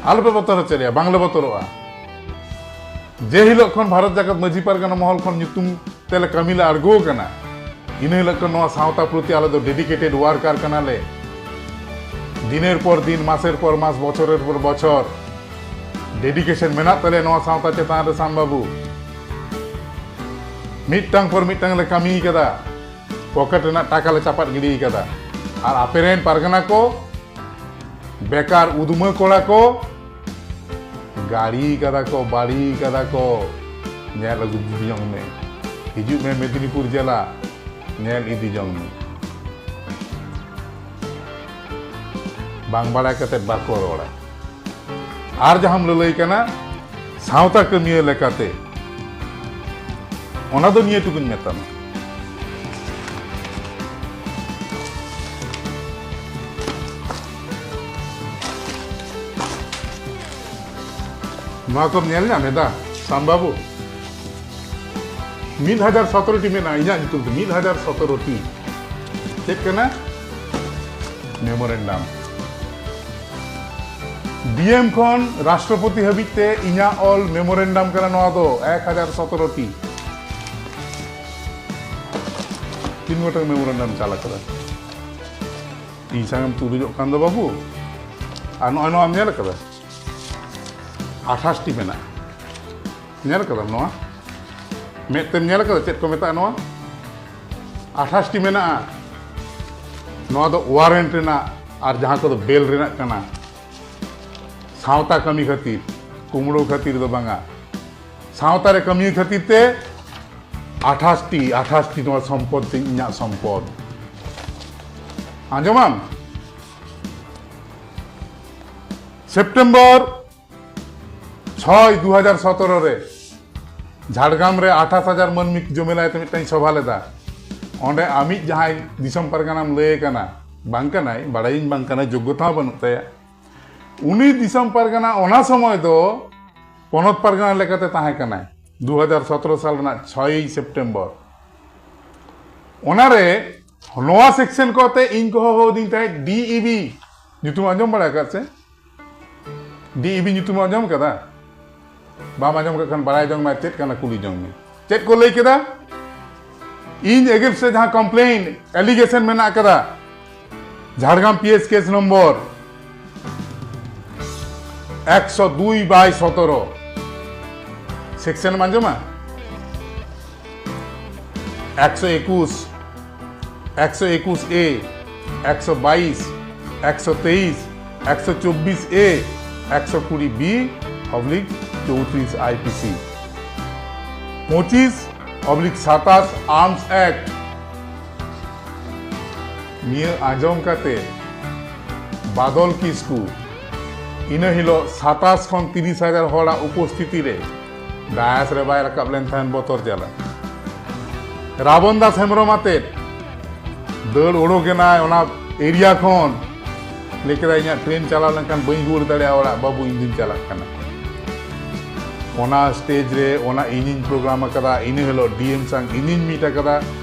ᱟᱞᱚᱯᱮ ᱵᱚᱛᱚᱨ ᱦᱚᱪᱚ ᱞᱮᱭᱟ, ᱵᱟᱝᱞᱮ ᱵᱚᱛᱚᱨᱚᱜᱼᱟ᱾ ᱡᱮ ᱦᱤᱞᱳᱜ ᱠᱷᱚᱱ ᱵᱷᱟᱨᱚᱛ ᱡᱟᱠᱟᱛ ᱢᱟᱹᱡᱷᱤ ᱯᱟᱨᱜᱟᱱᱟ ᱢᱚᱦᱚᱞ ᱠᱷᱚᱱ ᱧᱩᱛᱩᱢ ᱛᱮᱞᱮ ᱠᱟᱹᱢᱤ ᱞᱮ ᱟᱬᱜᱚ ᱟᱠᱟᱱᱟ, ᱤᱱᱟᱹ ᱦᱤᱞᱳᱜ ᱠᱷᱚᱱ ᱱᱚᱣᱟ ᱥᱟᱶᱛᱟ ᱯᱨᱚᱛᱤ ᱟᱞᱮ ᱫᱚ ᱰᱮᱰᱤᱠᱮᱴᱮᱰ ᱣᱟᱨᱠᱟᱨ ᱠᱟᱱᱟᱞᱮ᱾ ᱫᱤᱱᱮᱨ ᱯᱚᱨ ᱫᱤᱱ, ᱢᱟᱥᱮᱨ ᱯᱚᱨ ᱢᱟᱥ, ᱵᱚᱪᱷᱚᱨᱮᱨ ᱯᱚᱨ ᱵᱚᱪᱷᱚᱨ ᱰᱮᱰᱤᱠᱮᱥᱚᱱ ᱢᱮᱱᱟᱜ ᱛᱟᱞᱮᱭᱟ ᱱᱚᱣᱟ ᱥᱟᱶᱛᱟ ᱪᱮᱛᱟᱱ ᱨᱮ, ᱥᱟᱢ ᱵᱟᱹᱵᱩ᱾ ᱢᱤᱫᱴᱟᱝ ᱯᱚᱨ ᱢᱤᱫᱴᱟᱝ ᱞᱮ ᱠᱟᱹᱢᱤ ᱠᱟᱫᱟ, ᱯᱚᱠᱮᱴ ᱨᱮᱱᱟᱜ ᱴᱟᱠᱟ ᱞᱮ ᱪᱟᱯᱟᱫ ᱜᱤᱰᱤ ᱠᱟᱫᱟ᱾ ᱟᱨ ᱟᱯᱮᱨᱮᱱ ᱯᱟᱨᱜᱟᱱᱟ ᱠᱚ, ᱵᱮᱠᱟᱨ ᱩᱫᱢᱟᱹ ᱠᱚᱲᱟ ᱠᱚ, ᱜᱟᱹᱲᱤ ᱠᱟᱫᱟ ᱠᱚ, ᱵᱟᱹᱲᱤ ᱠᱟᱫᱟ ᱠᱚ᱾ ᱧᱮᱞ ᱟᱹᱜᱩ ᱤᱫᱤ ᱡᱚᱝ ᱢᱮ, ᱦᱤᱡᱩᱜ ᱢᱮ ᱢᱮᱫᱽᱱᱤᱯᱩᱨ ᱡᱮᱞᱟ, ᱧᱮᱞ ᱤᱫᱤ ᱡᱚᱝ ᱢᱮ᱾ ᱵᱟᱝ ᱵᱟᱲᱟᱭ ᱠᱟᱛᱮ ᱵᱟᱠᱚ ᱨᱚᱲᱟ᱾ ᱟᱨ ᱡᱟᱦᱟᱸᱢ ᱞᱟᱹᱞᱟᱹᱭ ᱠᱟᱱᱟ ᱥᱟᱶᱛᱟ ᱠᱟᱹᱢᱤᱭᱟᱹ ᱞᱮᱠᱟᱛᱮ, ᱚᱱᱟ ᱫᱚ ᱱᱤᱭᱟᱹ ᱴᱩᱠᱩᱧ ᱢᱮᱛᱟᱢᱟ, ᱱᱚᱣᱟ ᱠᱚᱢ ᱧᱮᱞ ᱧᱟᱢ ᱮᱫᱟ ᱥᱟᱢ ᱵᱟᱹᱵᱩ? ᱢᱤᱫ ᱦᱟᱡᱟᱨ ᱥᱚᱛᱨᱚ ᱴᱤ ᱢᱮᱱᱟᱜᱼᱟ ᱤᱧᱟᱹᱜ ᱧᱩᱛᱩᱢ ᱛᱮ, ᱢᱤᱫ ᱦᱟᱡᱟᱨ ᱥᱚᱛᱨᱚ ᱴᱤ᱾ ᱪᱮᱫ ᱠᱟᱱᱟ? ᱢᱮᱢᱳᱨᱮᱱᱰᱟᱢ᱾ ᱰᱤ ᱮᱢ ᱠᱷᱚᱱ ᱨᱟᱥᱴᱨᱚᱯᱚᱛᱤ ᱦᱟᱹᱵᱤᱡ ᱛᱮ ᱤᱧᱟᱹᱜ ᱚᱞ ᱢᱮᱢᱳᱨᱮᱱᱰᱟᱢ ᱠᱟᱱᱟ ᱱᱚᱣᱟ ᱫᱚ, ᱮᱠ ᱦᱟᱡᱟᱨ ᱥᱚᱛᱨᱚ ᱴᱤ᱾ ᱛᱤᱱ ᱜᱚᱴᱟᱝ ᱢᱮᱢᱳᱨᱮᱱᱰᱟᱢ ᱪᱟᱞ ᱟᱠᱟᱫᱟ? ᱤᱧ ᱥᱟᱝ ᱮᱢ ᱛᱩᱞᱩᱡᱚᱜ ᱠᱟᱱ ᱫᱚ ᱵᱟᱹᱵᱩ᱾ ᱟᱨ ᱱᱚᱜᱼᱚᱭ ᱱᱚᱣᱟᱢ ᱧᱮᱞ ᱟᱠᱟᱫᱟ? ᱟᱴᱷᱟᱥ ᱴᱤ ᱢᱮᱱᱟᱜᱼᱟ᱾ ᱧᱮᱞ ᱟᱠᱟᱫᱟᱢ ᱱᱚᱣᱟ? ᱢᱮᱫ ᱛᱮᱢ ᱧᱮᱞ ᱟᱠᱟᱫᱟ ᱪᱮᱫ ᱠᱚ ᱢᱮᱛᱟᱜᱼᱟ ᱱᱚᱣᱟ? ᱟᱴᱷᱟᱥ ᱴᱤ ᱢᱮᱱᱟᱜᱼᱟ᱾ ᱱᱚᱣᱟ ᱫᱚ ᱳᱣᱟᱨᱮᱱᱴ ᱨᱮᱱᱟᱜ ᱟᱨ ᱡᱟᱦᱟᱸ ᱠᱚᱫᱚ ᱵᱮᱞ ᱨᱮᱱᱟᱜ ᱠᱟᱱᱟ᱾ ᱥᱟᱶᱛᱟ ᱠᱟᱹᱢᱤ ᱠᱷᱟᱹᱛᱤᱨ, ᱠᱩᱢᱲᱩ ᱠᱷᱟᱹᱛᱤᱨ ᱫᱚ ᱵᱟᱝᱟ᱾ ᱥᱟᱶᱛᱟ ᱨᱮ ᱠᱟᱹᱢᱤ ᱠᱷᱟᱹᱛᱤᱨ ᱛᱮ ᱟᱴᱷᱟᱥ ᱴᱤ, ᱟᱴᱷᱟᱥ ᱴᱤ ᱱᱚᱣᱟ ᱥᱚᱢᱯᱚᱫ ᱛᱤᱧ, ᱤᱧᱟᱹᱜ ᱥᱚᱢᱯᱚᱫ᱾ ᱟᱸᱡᱚᱢᱟᱢ? ᱥᱮᱯᱴᱮᱢᱵᱚᱨ ᱪᱷᱚᱭ, ᱫᱩ ᱦᱟᱡᱟᱨ ᱥᱚᱛᱨᱚ ᱨᱮ ᱡᱷᱟᱲᱜᱨᱟᱢ ᱨᱮ ᱟᱴᱷᱟᱥ ᱦᱟᱡᱟᱨ ᱢᱟᱹᱱᱢᱤ ᱡᱚᱢᱮᱞᱟᱭ ᱛᱮ ᱢᱤᱫᱴᱟᱝ ᱥᱚᱵᱷᱟ ᱞᱮᱫᱟ᱾ ᱚᱸᱰᱮ ᱟᱢᱤᱡ ᱡᱟᱦᱟᱸᱭ ᱫᱤᱥᱚᱢ ᱯᱟᱨᱜᱟᱱᱟᱢ ᱞᱟᱹᱭ ᱠᱟᱱᱟ, ᱵᱟᱝ ᱠᱟᱱᱟᱭ, ᱵᱟᱲᱟᱭᱤᱧ ᱵᱟᱝ ᱠᱟᱱᱟᱭ, ᱡᱳᱜᱽᱜᱚᱛᱟ ᱦᱚᱸ ᱵᱟᱹᱱᱩᱜ ᱛᱟᱭᱟ᱾ ᱩᱱᱤ ᱫᱤᱥᱚᱢ ᱯᱟᱨᱜᱟᱱᱟ ᱚᱱᱟ ᱥᱚᱢᱚᱭ ᱫᱚ ᱯᱚᱱᱚᱛ ᱯᱟᱨᱜᱟᱱᱟ ᱞᱮᱠᱟᱛᱮ ᱛᱟᱦᱮᱸ ᱠᱟᱱᱟᱭ, ᱫᱩ ᱦᱟᱡᱟᱨ ᱥᱚᱛᱨᱚ ᱥᱟᱞ ᱨᱮᱱᱟᱜ ᱪᱷᱚᱭ ᱥᱮᱯᱴᱮᱢᱵᱚᱨ᱾ ᱚᱱᱟᱨᱮ ᱱᱚᱣᱟ ᱥᱮᱠᱥᱚᱱ ᱠᱚᱛᱮ ᱤᱧ ᱠᱚ ᱦᱚᱦᱚ ᱟᱹᱫᱤᱧ ᱛᱟᱦᱮᱸᱫ ᱰᱤ ᱤ ᱵᱤ᱾ ᱧᱩᱛᱩᱢ ᱟᱸᱡᱚᱢ ᱵᱟᱲᱟ ᱟᱠᱟᱫ ᱥᱮ? ᱰᱤ ᱤ ᱵᱤ ᱧᱩᱛᱩᱢ ᱟᱸᱡᱚᱢ ᱠᱟᱫᱟ? ᱵᱟᱢ ᱟᱸᱡᱚᱢ ᱠᱟᱜ ᱠᱷᱟᱱ ᱵᱟᱲᱟᱭ ᱡᱚᱝ ᱢᱮ, ᱪᱮᱫ ᱠᱟᱱᱟ ᱠᱩᱞᱤ ᱡᱚᱝ ᱢᱮ᱾ ᱪᱮᱫ ᱠᱚ ᱞᱟᱹᱭ ᱠᱮᱫᱟ? ᱤᱧ against ᱨᱮ ᱡᱟᱦᱟᱸ complaint, allegation ᱢᱮᱱᱟᱜ ᱠᱟᱫᱟ, Jhargram P S case number ᱮᱠᱥᱚ ᱫᱩᱭ ᱵᱟᱭ ᱥᱚᱛᱨᱚ, ᱥᱮᱠᱥᱚᱱ ᱮᱢ ᱟᱸᱡᱚᱢᱟ? ᱮᱠᱥᱚ ᱮᱠᱩᱥ, ᱮᱠᱥᱚ ᱮᱠᱩᱥ ᱮ, ᱮᱠᱥᱚ ᱵᱟᱭᱤᱥ, ᱮᱠᱥᱚ ᱛᱮᱭᱤᱥ, ᱮᱠᱥᱚ ᱪᱚᱵᱵᱤᱥ ᱮ, ᱮᱠᱥᱚ ᱠᱩᱲᱤ ᱵᱤ oblique ᱪᱳᱣᱛᱨᱤᱥ ᱟᱭ ᱯᱤ ᱥᱤ, ᱯᱚᱸᱪᱤᱥ oblique ᱥᱟᱛᱟᱥ Arms Act᱾ ᱱᱤᱭᱟᱹ ᱟᱸᱡᱚᱢ ᱠᱟᱛᱮ ᱵᱟᱫᱚᱞ ᱠᱤᱥᱠᱩ ᱤᱱᱟᱹ ᱦᱤᱞᱳᱜ ᱥᱟᱛᱟᱥ ᱠᱷᱚᱱ ᱛᱤᱨᱤᱥ ᱦᱟᱡᱟᱨ ᱦᱚᱲᱟᱜ ᱩᱯᱚᱥᱛᱷᱤᱛᱤ ᱨᱮ ᱰᱟᱭᱟᱥ ᱨᱮ ᱵᱟᱭ ᱨᱟᱠᱟᱵ ᱞᱮᱱ ᱛᱟᱦᱮᱸᱫ ᱵᱚᱛᱚᱨ ᱡᱟᱞᱟ᱾ ᱨᱟᱵᱚᱱ ᱫᱟᱥ ᱦᱮᱢᱵᱨᱚᱢ ᱟᱛᱮᱫ ᱫᱟᱹᱲ ᱚᱰᱚᱠ ᱮᱱᱟᱭ ᱚᱱᱟ ᱮᱨᱤᱭᱟ ᱠᱷᱚᱱ᱾ ᱞᱟᱹᱭ ᱠᱮᱫᱟᱭ, "ᱤᱧᱟᱹᱜ ᱴᱨᱮᱱ ᱪᱟᱞᱟᱣ ᱞᱮᱱᱠᱷᱟᱱ ᱵᱟᱹᱧ ᱨᱩᱣᱟᱹᱲ ᱫᱟᱲᱮᱭᱟᱜᱼᱟ ᱚᱲᱟᱜ, ᱵᱟᱹᱵᱩ, ᱤᱧ ᱫᱩᱧ ᱪᱟᱞᱟᱜ ᱠᱟᱱᱟ᱾" ᱚᱱᱟ ᱥᱴᱮᱡ ᱨᱮ ᱚᱱᱟ ᱤᱧᱤᱧ ᱯᱨᱳᱜᱨᱟᱢ ᱟᱠᱟᱫᱟ, ᱤᱱᱟᱹ ᱦᱤᱞᱳᱜ ᱰᱤ ᱮᱢ ᱥᱟᱝ ᱤᱧᱤᱧ ᱢᱤᱴ ᱟᱠᱟᱫᱟ᱾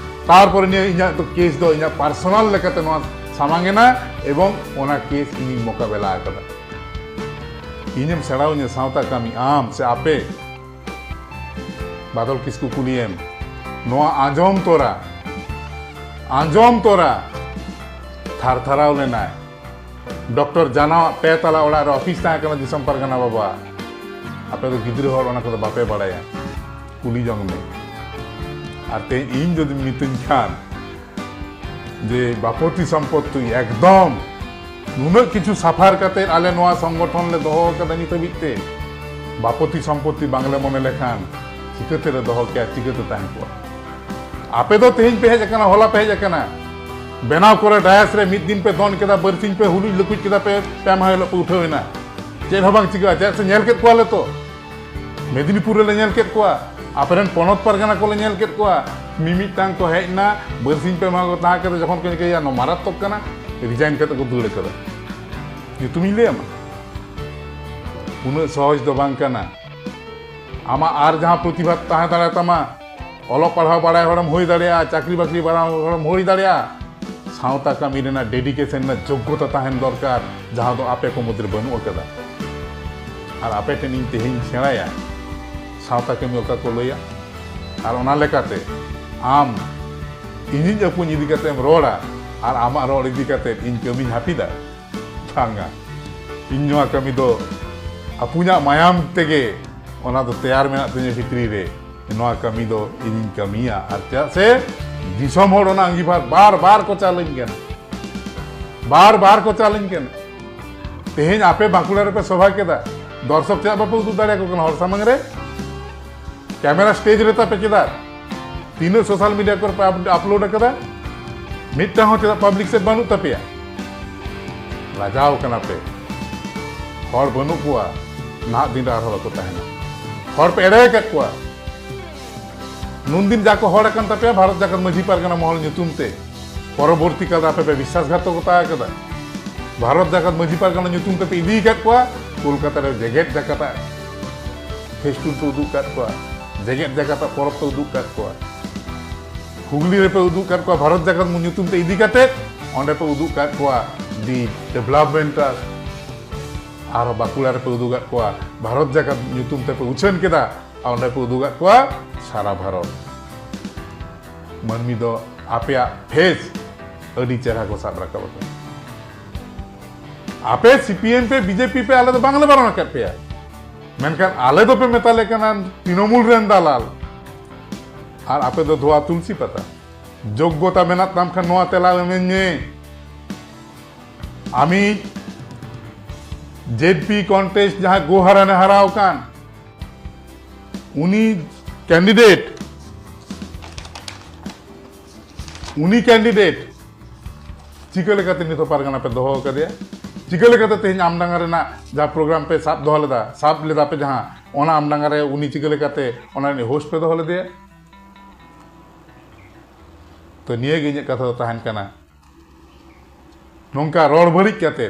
ᱛᱟᱨᱯᱚᱨᱮ ᱱᱤᱭᱟᱹ ᱤᱧᱟᱹᱜ ᱫᱚ ᱠᱮᱥ ᱫᱚ ᱤᱧᱟᱹᱜ ᱯᱟᱨᱥᱚᱱᱟᱞ ᱞᱮᱠᱟᱛᱮ ᱱᱚᱣᱟ ᱥᱟᱢᱟᱝ ᱮᱱᱟ ᱮᱵᱚᱝ ᱚᱱᱟ ᱠᱮᱥ ᱤᱧᱤᱧ ᱢᱳᱠᱟᱵᱮᱞᱟ ᱟᱠᱟᱫᱟ᱾ ᱤᱧᱮᱢ ᱥᱮᱬᱟᱣᱟᱹᱧᱟ ᱥᱟᱶᱛᱟ ᱠᱟᱹᱢᱤ, ᱟᱢ ᱥᱮ ᱟᱯᱮ? ᱵᱟᱫᱚᱞ ᱠᱤᱥᱠᱩ ᱠᱩᱞᱤᱭᱮᱢ, ᱱᱚᱣᱟ ᱟᱸᱡᱚᱢ ᱛᱚᱨᱟ, ᱟᱸᱡᱚᱢ ᱛᱚᱨᱟ ᱛᱷᱟᱨ ᱛᱷᱟᱨᱟᱣ ᱞᱮᱱᱟᱭ᱾ ᱰᱚᱠᱴᱚᱨ ᱡᱟᱱᱟᱣᱟᱜ ᱯᱮ ᱛᱟᱞᱟ ᱚᱲᱟᱜ ᱨᱮ ᱚᱯᱷᱤᱥ ᱛᱟᱦᱮᱸ ᱠᱟᱱᱟ ᱫᱤᱥᱚᱢ ᱯᱟᱨᱜᱟᱱᱟ ᱵᱟᱵᱟ᱾ ᱟᱯᱮ ᱫᱚ ᱜᱤᱫᱽᱨᱟᱹ ᱦᱚᱲ, ᱚᱱᱟ ᱠᱚᱫᱚ ᱵᱟᱯᱮ ᱵᱟᱲᱟᱭᱟ, ᱠᱩᱞᱤ ᱡᱚᱝ ᱢᱮ᱾ ᱟᱨ ᱛᱮᱦᱮᱧ ᱤᱧ ᱡᱩᱫᱤᱢ ᱢᱤᱛᱟᱹᱧ ᱠᱷᱟᱱ ᱡᱮ ᱵᱟᱯᱚᱛᱤ ᱥᱚᱢᱯᱚᱛᱛᱤ ᱮᱠᱫᱚᱢ ᱱᱩᱱᱟᱹᱜ ᱠᱤᱪᱷᱩ ᱥᱟᱯᱷᱟᱨ ᱠᱟᱛᱮ ᱟᱞᱮ ᱱᱚᱣᱟ ᱥᱚᱝᱜᱚᱴᱷᱚᱱ ᱞᱮ ᱫᱚᱦᱚ ᱟᱠᱟᱫᱟ ᱱᱤᱛ ᱦᱟᱹᱵᱤᱡ ᱛᱮ, ᱵᱟᱯᱚᱛᱤ ᱥᱚᱢᱯᱚᱛᱛᱤ ᱵᱟᱝᱞᱮ ᱢᱚᱱᱮ ᱞᱮᱠᱷᱟᱱ ᱪᱤᱠᱟᱹᱛᱮ ᱞᱮ ᱫᱚᱦᱚ ᱠᱮᱭᱟ, ᱪᱤᱠᱟᱹᱛᱮ ᱛᱟᱦᱮᱸ ᱠᱚᱜᱼᱟ? ᱟᱯᱮ ᱫᱚ ᱛᱮᱦᱮᱧ ᱯᱮ ᱦᱮᱡ ᱟᱠᱟᱱᱟ, ᱦᱚᱞᱟ ᱯᱮ ᱦᱮᱡ ᱟᱠᱟᱱᱟ, ᱵᱮᱱᱟᱣ ᱠᱚᱨᱮ ᱰᱟᱭᱟᱥ ᱨᱮ ᱢᱤᱫ ᱫᱤᱱ ᱯᱮ ᱫᱚᱱ ᱠᱮᱫᱟ, ᱵᱟᱨᱥᱤᱧ ᱯᱮ ᱦᱩᱞᱩᱡ ᱞᱩᱠᱩᱡ ᱠᱮᱫᱟ, ᱯᱮ ᱯᱮ ᱢᱟᱦᱟ ᱦᱤᱞᱳᱜ ᱯᱮ ᱩᱴᱷᱟᱹᱣ ᱮᱱᱟ, ᱪᱮᱫ ᱦᱚᱸ ᱵᱟᱝ ᱪᱤᱠᱟᱹᱜᱼᱟ᱾ ᱪᱮᱫᱟᱜ ᱥᱮ ᱧᱮᱞ ᱠᱮᱫ ᱠᱚᱣᱟᱞᱮ ᱛᱚ, ᱢᱮᱫᱤᱱᱤᱯᱩᱨ ᱨᱮᱞᱮ ᱧᱮᱞ ᱠᱮᱫ ᱠᱚᱣᱟ, ᱟᱯᱮᱨᱮᱱ ᱯᱚᱱᱚᱛ ᱯᱟᱨᱜᱟᱱᱟ ᱠᱚᱞᱮ ᱧᱮᱞ ᱠᱮᱫ ᱠᱚᱣᱟ, ᱢᱤᱢᱤᱫᱴᱟᱝ ᱠᱚ ᱦᱮᱡ ᱮᱱᱟ, ᱵᱟᱨᱥᱤᱧ ᱯᱮ ᱢᱟᱦᱟ ᱠᱚ ᱛᱟᱦᱮᱸ ᱠᱟᱛᱮ ᱡᱚᱠᱷᱚᱱ ᱠᱚ ᱧᱮᱞ ᱠᱮᱫᱟ ᱱᱚᱣᱟ ᱢᱟᱨᱟᱛᱛᱚᱠ ᱠᱟᱱᱟ, ᱨᱤᱡᱟᱭᱤᱱ ᱠᱟᱛᱮ ᱠᱚ ᱫᱟᱹᱲ ᱠᱟᱫᱟ᱾ ᱧᱩᱛᱩᱢᱤᱧ ᱞᱟᱹᱭ ᱟᱢᱟ? ᱩᱱᱟᱹᱜ ᱥᱚᱦᱚᱡ ᱫᱚ ᱵᱟᱝ ᱠᱟᱱᱟ᱾ ᱟᱢᱟᱜ ᱟᱨ ᱡᱟᱦᱟᱸ ᱯᱨᱚᱛᱤᱵᱷᱟ ᱛᱟᱦᱮᱸ ᱫᱟᱲᱮᱭᱟᱛᱟᱢᱟ, ᱚᱞᱚᱜ ᱯᱟᱲᱦᱟᱣ ᱵᱟᱲᱟᱭ ᱦᱚᱲᱮᱢ ᱦᱩᱭ ᱫᱟᱲᱮᱭᱟᱜᱼᱟ, ᱪᱟᱹᱠᱨᱤ ᱵᱟᱹᱠᱨᱤ ᱵᱟᱲᱟᱭ ᱦᱚᱲᱮᱢ ᱦᱩᱭ ᱫᱟᱲᱮᱭᱟᱜᱼᱟ, ᱥᱟᱶᱛᱟ ᱠᱟᱹᱢᱤ ᱨᱮᱱᱟᱜ ᱰᱮᱰᱤᱠᱮᱥᱚᱱ ᱨᱮᱱᱟᱜ ᱡᱳᱜᱽᱜᱚᱛᱟ ᱛᱟᱦᱮᱱ ᱫᱚᱨᱠᱟᱨ, ᱡᱟᱦᱟᱸ ᱫᱚ ᱟᱯᱮ ᱠᱚ ᱢᱩᱫᱽᱨᱮ ᱵᱟᱹᱱᱩᱜ ᱟᱠᱟᱫᱟ᱾ ᱟᱨ ᱟᱯᱮ ᱴᱷᱮᱱ ᱤᱧ ᱛᱮᱦᱮᱧ ᱥᱮᱬᱟᱭᱟ ᱥᱟᱶᱛᱟ ᱠᱟᱹᱢᱤ ᱚᱠᱟ ᱠᱚ ᱞᱟᱹᱭᱟ, ᱟᱨ ᱚᱱᱟ ᱞᱮᱠᱟᱛᱮ ᱟᱢ ᱤᱧᱤᱡ ᱟᱹᱯᱩᱧ ᱤᱫᱤ ᱠᱟᱛᱮᱢ ᱨᱚᱲᱟ ᱟᱨ ᱟᱢᱟᱜ ᱨᱚᱲ ᱤᱫᱤ ᱠᱟᱛᱮ ᱤᱧ ᱠᱟᱹᱢᱤᱧ ᱦᱟᱹᱯᱤᱫᱟ, ᱵᱟᱝᱟ᱾ ᱤᱧ ᱱᱚᱣᱟ ᱠᱟᱹᱢᱤ ᱫᱚ ᱟᱹᱯᱩᱧᱟᱜ ᱢᱟᱭᱟᱢ ᱛᱮᱜᱮ ᱚᱱᱟ ᱫᱚ ᱛᱮᱭᱟᱨ ᱢᱮᱱᱟᱜ ᱛᱤᱧᱟᱹ ᱵᱷᱤᱛᱨᱤ ᱨᱮ᱾ ᱱᱚᱣᱟ ᱠᱟᱹᱢᱤ ᱫᱚ ᱤᱧᱤᱧ ᱠᱟᱹᱢᱤᱭᱟ, ᱟᱨ ᱪᱮᱫᱟᱜ ᱥᱮ ᱫᱤᱥᱚᱢ ᱦᱚᱲ ᱚᱱᱟ ᱟᱸᱜᱤᱵᱷᱟᱨ ᱵᱟᱨ ᱵᱟᱨ ᱠᱚ ᱪᱟᱞᱟᱹᱧ ᱠᱟᱱᱟ, ᱵᱟᱨ ᱵᱟᱨ ᱠᱚ ᱪᱟᱞᱟᱹᱧ ᱠᱟᱱᱟ᱾ ᱛᱮᱦᱮᱧ ᱟᱯᱮ ᱵᱟᱸᱠᱩᱲᱟ ᱨᱮᱯᱮ ᱥᱚᱵᱷᱟ ᱠᱮᱫᱟ, ᱫᱚᱨᱥᱚᱠ ᱪᱮᱫᱟᱜ ᱵᱟᱯᱮ ᱩᱫᱩᱜ ᱫᱟᱲᱮᱭᱟᱠᱚ ᱠᱟᱱᱟ ᱦᱚᱲ ᱥᱟᱢᱟᱝ ᱨᱮ? ᱠᱮᱢᱮᱨᱟ ᱥᱴᱮᱡ ᱨᱮ ᱛᱟᱯᱮ ᱪᱮᱫᱟᱜ? ᱛᱤᱱᱟᱹᱜ ᱥᱳᱥᱟᱞ ᱢᱤᱰᱤᱭᱟ ᱠᱚᱨᱮ ᱯᱮ ᱟᱯ-, ᱟᱯᱞᱳᱰ ᱟᱠᱟᱫᱟ? ᱢᱤᱫᱴᱟᱝ ᱦᱚᱸ ᱪᱮᱫᱟᱜ ᱯᱟᱵᱽᱞᱤᱠ ᱥᱮᱫ ᱵᱟᱹᱱᱩᱜ ᱛᱟᱯᱮᱭᱟ? ᱞᱟᱡᱟᱣ ᱠᱟᱱᱟ ᱯᱮ᱾ ᱦᱚᱲ ᱵᱟᱹᱱᱩᱜ ᱠᱚᱣᱟ, ᱱᱟᱦᱟᱜ ᱫᱤᱱ ᱨᱮ ᱟᱨᱦᱚᱸ ᱵᱟᱠᱚ ᱛᱟᱦᱮᱱᱟ᱾ ᱦᱚᱲ ᱯᱮ ᱮᱲᱮ ᱟᱠᱟᱫ ᱠᱚᱣᱟ᱾ ᱱᱩᱱᱫᱤᱱ ᱡᱟ ᱠᱚ ᱦᱚᱲ ᱟᱠᱟᱱ ᱛᱟᱯᱮᱭᱟ, ᱵᱷᱟᱨᱚᱛ ᱡᱟᱠᱟᱛ ᱢᱟᱹᱡᱷᱤ ᱯᱟᱨᱜᱟᱱᱟ ᱢᱚᱦᱚᱞ ᱧᱩᱛᱩᱢ ᱛᱮ, ᱯᱚᱨᱚᱵᱚᱨᱛᱤ ᱠᱟᱞ ᱨᱮ ᱟᱯᱮ ᱯᱮ ᱵᱤᱥᱥᱟᱥᱜᱷᱟᱛᱚᱠᱚᱛᱟ ᱟᱠᱟᱫᱟ᱾ ᱵᱷᱟᱨᱚᱛ ᱡᱟᱠᱟᱛ ᱢᱟᱹᱡᱷᱤ ᱯᱟᱨᱜᱟᱱᱟ ᱧᱩᱛᱩᱢ ᱛᱮᱯᱮ ᱤᱫᱤ ᱟᱠᱟᱫ ᱠᱚᱣᱟ ᱠᱳᱞᱠᱟᱛᱟ ᱨᱮ ᱡᱮᱜᱮᱛ ᱡᱟᱠᱟᱛ ᱯᱷᱮᱥᱴᱩᱞ ᱯᱮ ᱩᱫᱩᱜ ᱟᱠᱟᱫ ᱠᱚᱣᱟ, ᱡᱮᱜᱮᱛ ᱡᱟᱠᱟᱛ ᱯᱚᱨᱚᱵᱽ ᱯᱮ ᱩᱫᱩᱜ ᱟᱠᱟᱫ ᱠᱚᱣᱟ᱾ ᱦᱩᱜᱽᱞᱤ ᱨᱮᱯᱮ ᱩᱫᱩᱜ ᱟᱠᱟᱫ ᱠᱚᱣᱟ ᱵᱷᱟᱨᱚᱛ ᱡᱟᱠᱟᱛ ᱧᱩᱛᱩᱢ ᱛᱮ ᱤᱫᱤ ᱠᱟᱛᱮ, ᱚᱸᱰᱮ ᱯᱮ ᱩᱫᱩᱜ ᱟᱠᱟᱫ ᱠᱚᱣᱟ ᱫᱤ ᱰᱮᱵᱷᱞᱚᱯᱢᱮᱱᱴᱟᱞ᱾ ᱟᱨᱦᱚᱸ ᱵᱟᱸᱠᱩᱲᱟ ᱨᱮᱯᱮ ᱩᱫᱩᱜ ᱟᱠᱟᱫ ᱠᱚᱣᱟ ᱵᱷᱟᱨᱚᱛ ᱡᱟᱠᱟᱛ ᱧᱩᱛᱩᱢ ᱛᱮᱯᱮ ᱩᱪᱷᱟᱹᱱ ᱠᱮᱫᱟ, ᱟᱨ ᱚᱸᱰᱮ ᱯᱮ ᱩᱫᱩᱜ ᱟᱠᱟᱫ ᱠᱚᱣᱟ ᱥᱟᱨᱟ ᱵᱷᱟᱨᱚᱛ᱾ ᱢᱟᱹᱱᱢᱤ ᱫᱚ ᱟᱯᱮᱭᱟᱜ ᱯᱷᱮᱥ ᱟᱹᱰᱤ ᱪᱮᱦᱨᱟ ᱠᱚ ᱥᱟᱵ ᱨᱟᱠᱟᱵ ᱟᱠᱟᱫᱟ᱾ ᱟᱯᱮ ᱥᱤᱯᱤᱮᱢ ᱯᱮ, ᱵᱤᱡᱮᱯᱤ ᱯᱮ, ᱟᱞᱮ ᱫᱚ ᱵᱟᱝᱞᱮ ᱵᱟᱨᱚᱱ ᱟᱠᱟᱫ ᱯᱮᱭᱟ, ᱢᱮᱱᱠᱷᱟᱱ ᱟᱞᱮ ᱫᱚᱯᱮ ᱢᱮᱛᱟᱞᱮ ᱠᱟᱱᱟ ᱛᱨᱤᱱᱚᱢᱩᱞ ᱨᱮᱱ ᱫᱟᱞᱟᱞ, ᱟᱨ ᱟᱯᱮ ᱫᱚ ᱫᱷᱳᱣᱟ ᱛᱩᱞᱥᱤ ᱯᱟᱛᱟ᱾ ᱡᱳᱜᱽᱜᱚᱛᱟ ᱢᱮᱱᱟᱜ ᱛᱟᱢ ᱠᱷᱟᱱ ᱱᱚᱣᱟ ᱛᱮᱞᱟ ᱮᱢᱟᱹᱧ ᱢᱮ᱾ ᱟᱢᱤᱡ ᱡᱮᱰᱯᱤ ᱠᱚᱱᱴᱮᱥᱴ ᱡᱟᱦᱟᱸᱭ ᱜᱳᱦᱟᱨᱟᱱᱮ ᱦᱟᱨᱟᱣ ᱟᱠᱟᱱ, ᱩᱱᱤ ᱠᱮᱱᱰᱤᱰᱮᱴ, ᱩᱱᱤ ᱠᱮᱱᱰᱤᱰᱮᱴ ᱪᱤᱠᱟᱹ ᱞᱮᱠᱟᱛᱮ ᱱᱤᱛᱚᱜ ᱯᱟᱨᱜᱟᱱᱟ ᱯᱮ ᱫᱚᱦᱚ ᱟᱠᱟᱫᱮᱭᱟ? ᱪᱤᱠᱟᱹ ᱞᱮᱠᱟᱛᱮ ᱛᱮᱦᱮᱧ ᱟᱢᱰᱟᱸᱜᱟ ᱨᱮᱱᱟᱜ ᱡᱟᱦᱟᱸ ᱯᱨᱳᱜᱨᱟᱢ ᱯᱮ ᱥᱟᱵ ᱫᱚᱦᱚ ᱞᱮᱫᱟ, ᱥᱟᱵ ᱞᱮᱫᱟ ᱯᱮ ᱡᱟᱦᱟᱸ, ᱚᱱᱟ ᱟᱢᱰᱟᱸᱜᱟ ᱨᱮ ᱩᱱᱤ ᱪᱤᱠᱟᱹ ᱞᱮᱠᱟᱛᱮ ᱚᱱᱟ ᱨᱤᱱᱤᱡ ᱦᱳᱥᱴ ᱯᱮ ᱫᱚᱦᱚ ᱞᱮᱫᱮᱭᱟ? ᱛᱚ, ᱱᱤᱭᱟᱹ ᱜᱮ ᱤᱧᱟᱹᱜ ᱠᱟᱛᱷᱟ ᱫᱚ ᱛᱟᱦᱮᱱ ᱠᱟᱱᱟ᱾ ᱱᱚᱝᱠᱟ ᱨᱚᱲ ᱵᱟᱹᱲᱤᱡ ᱠᱟᱛᱮ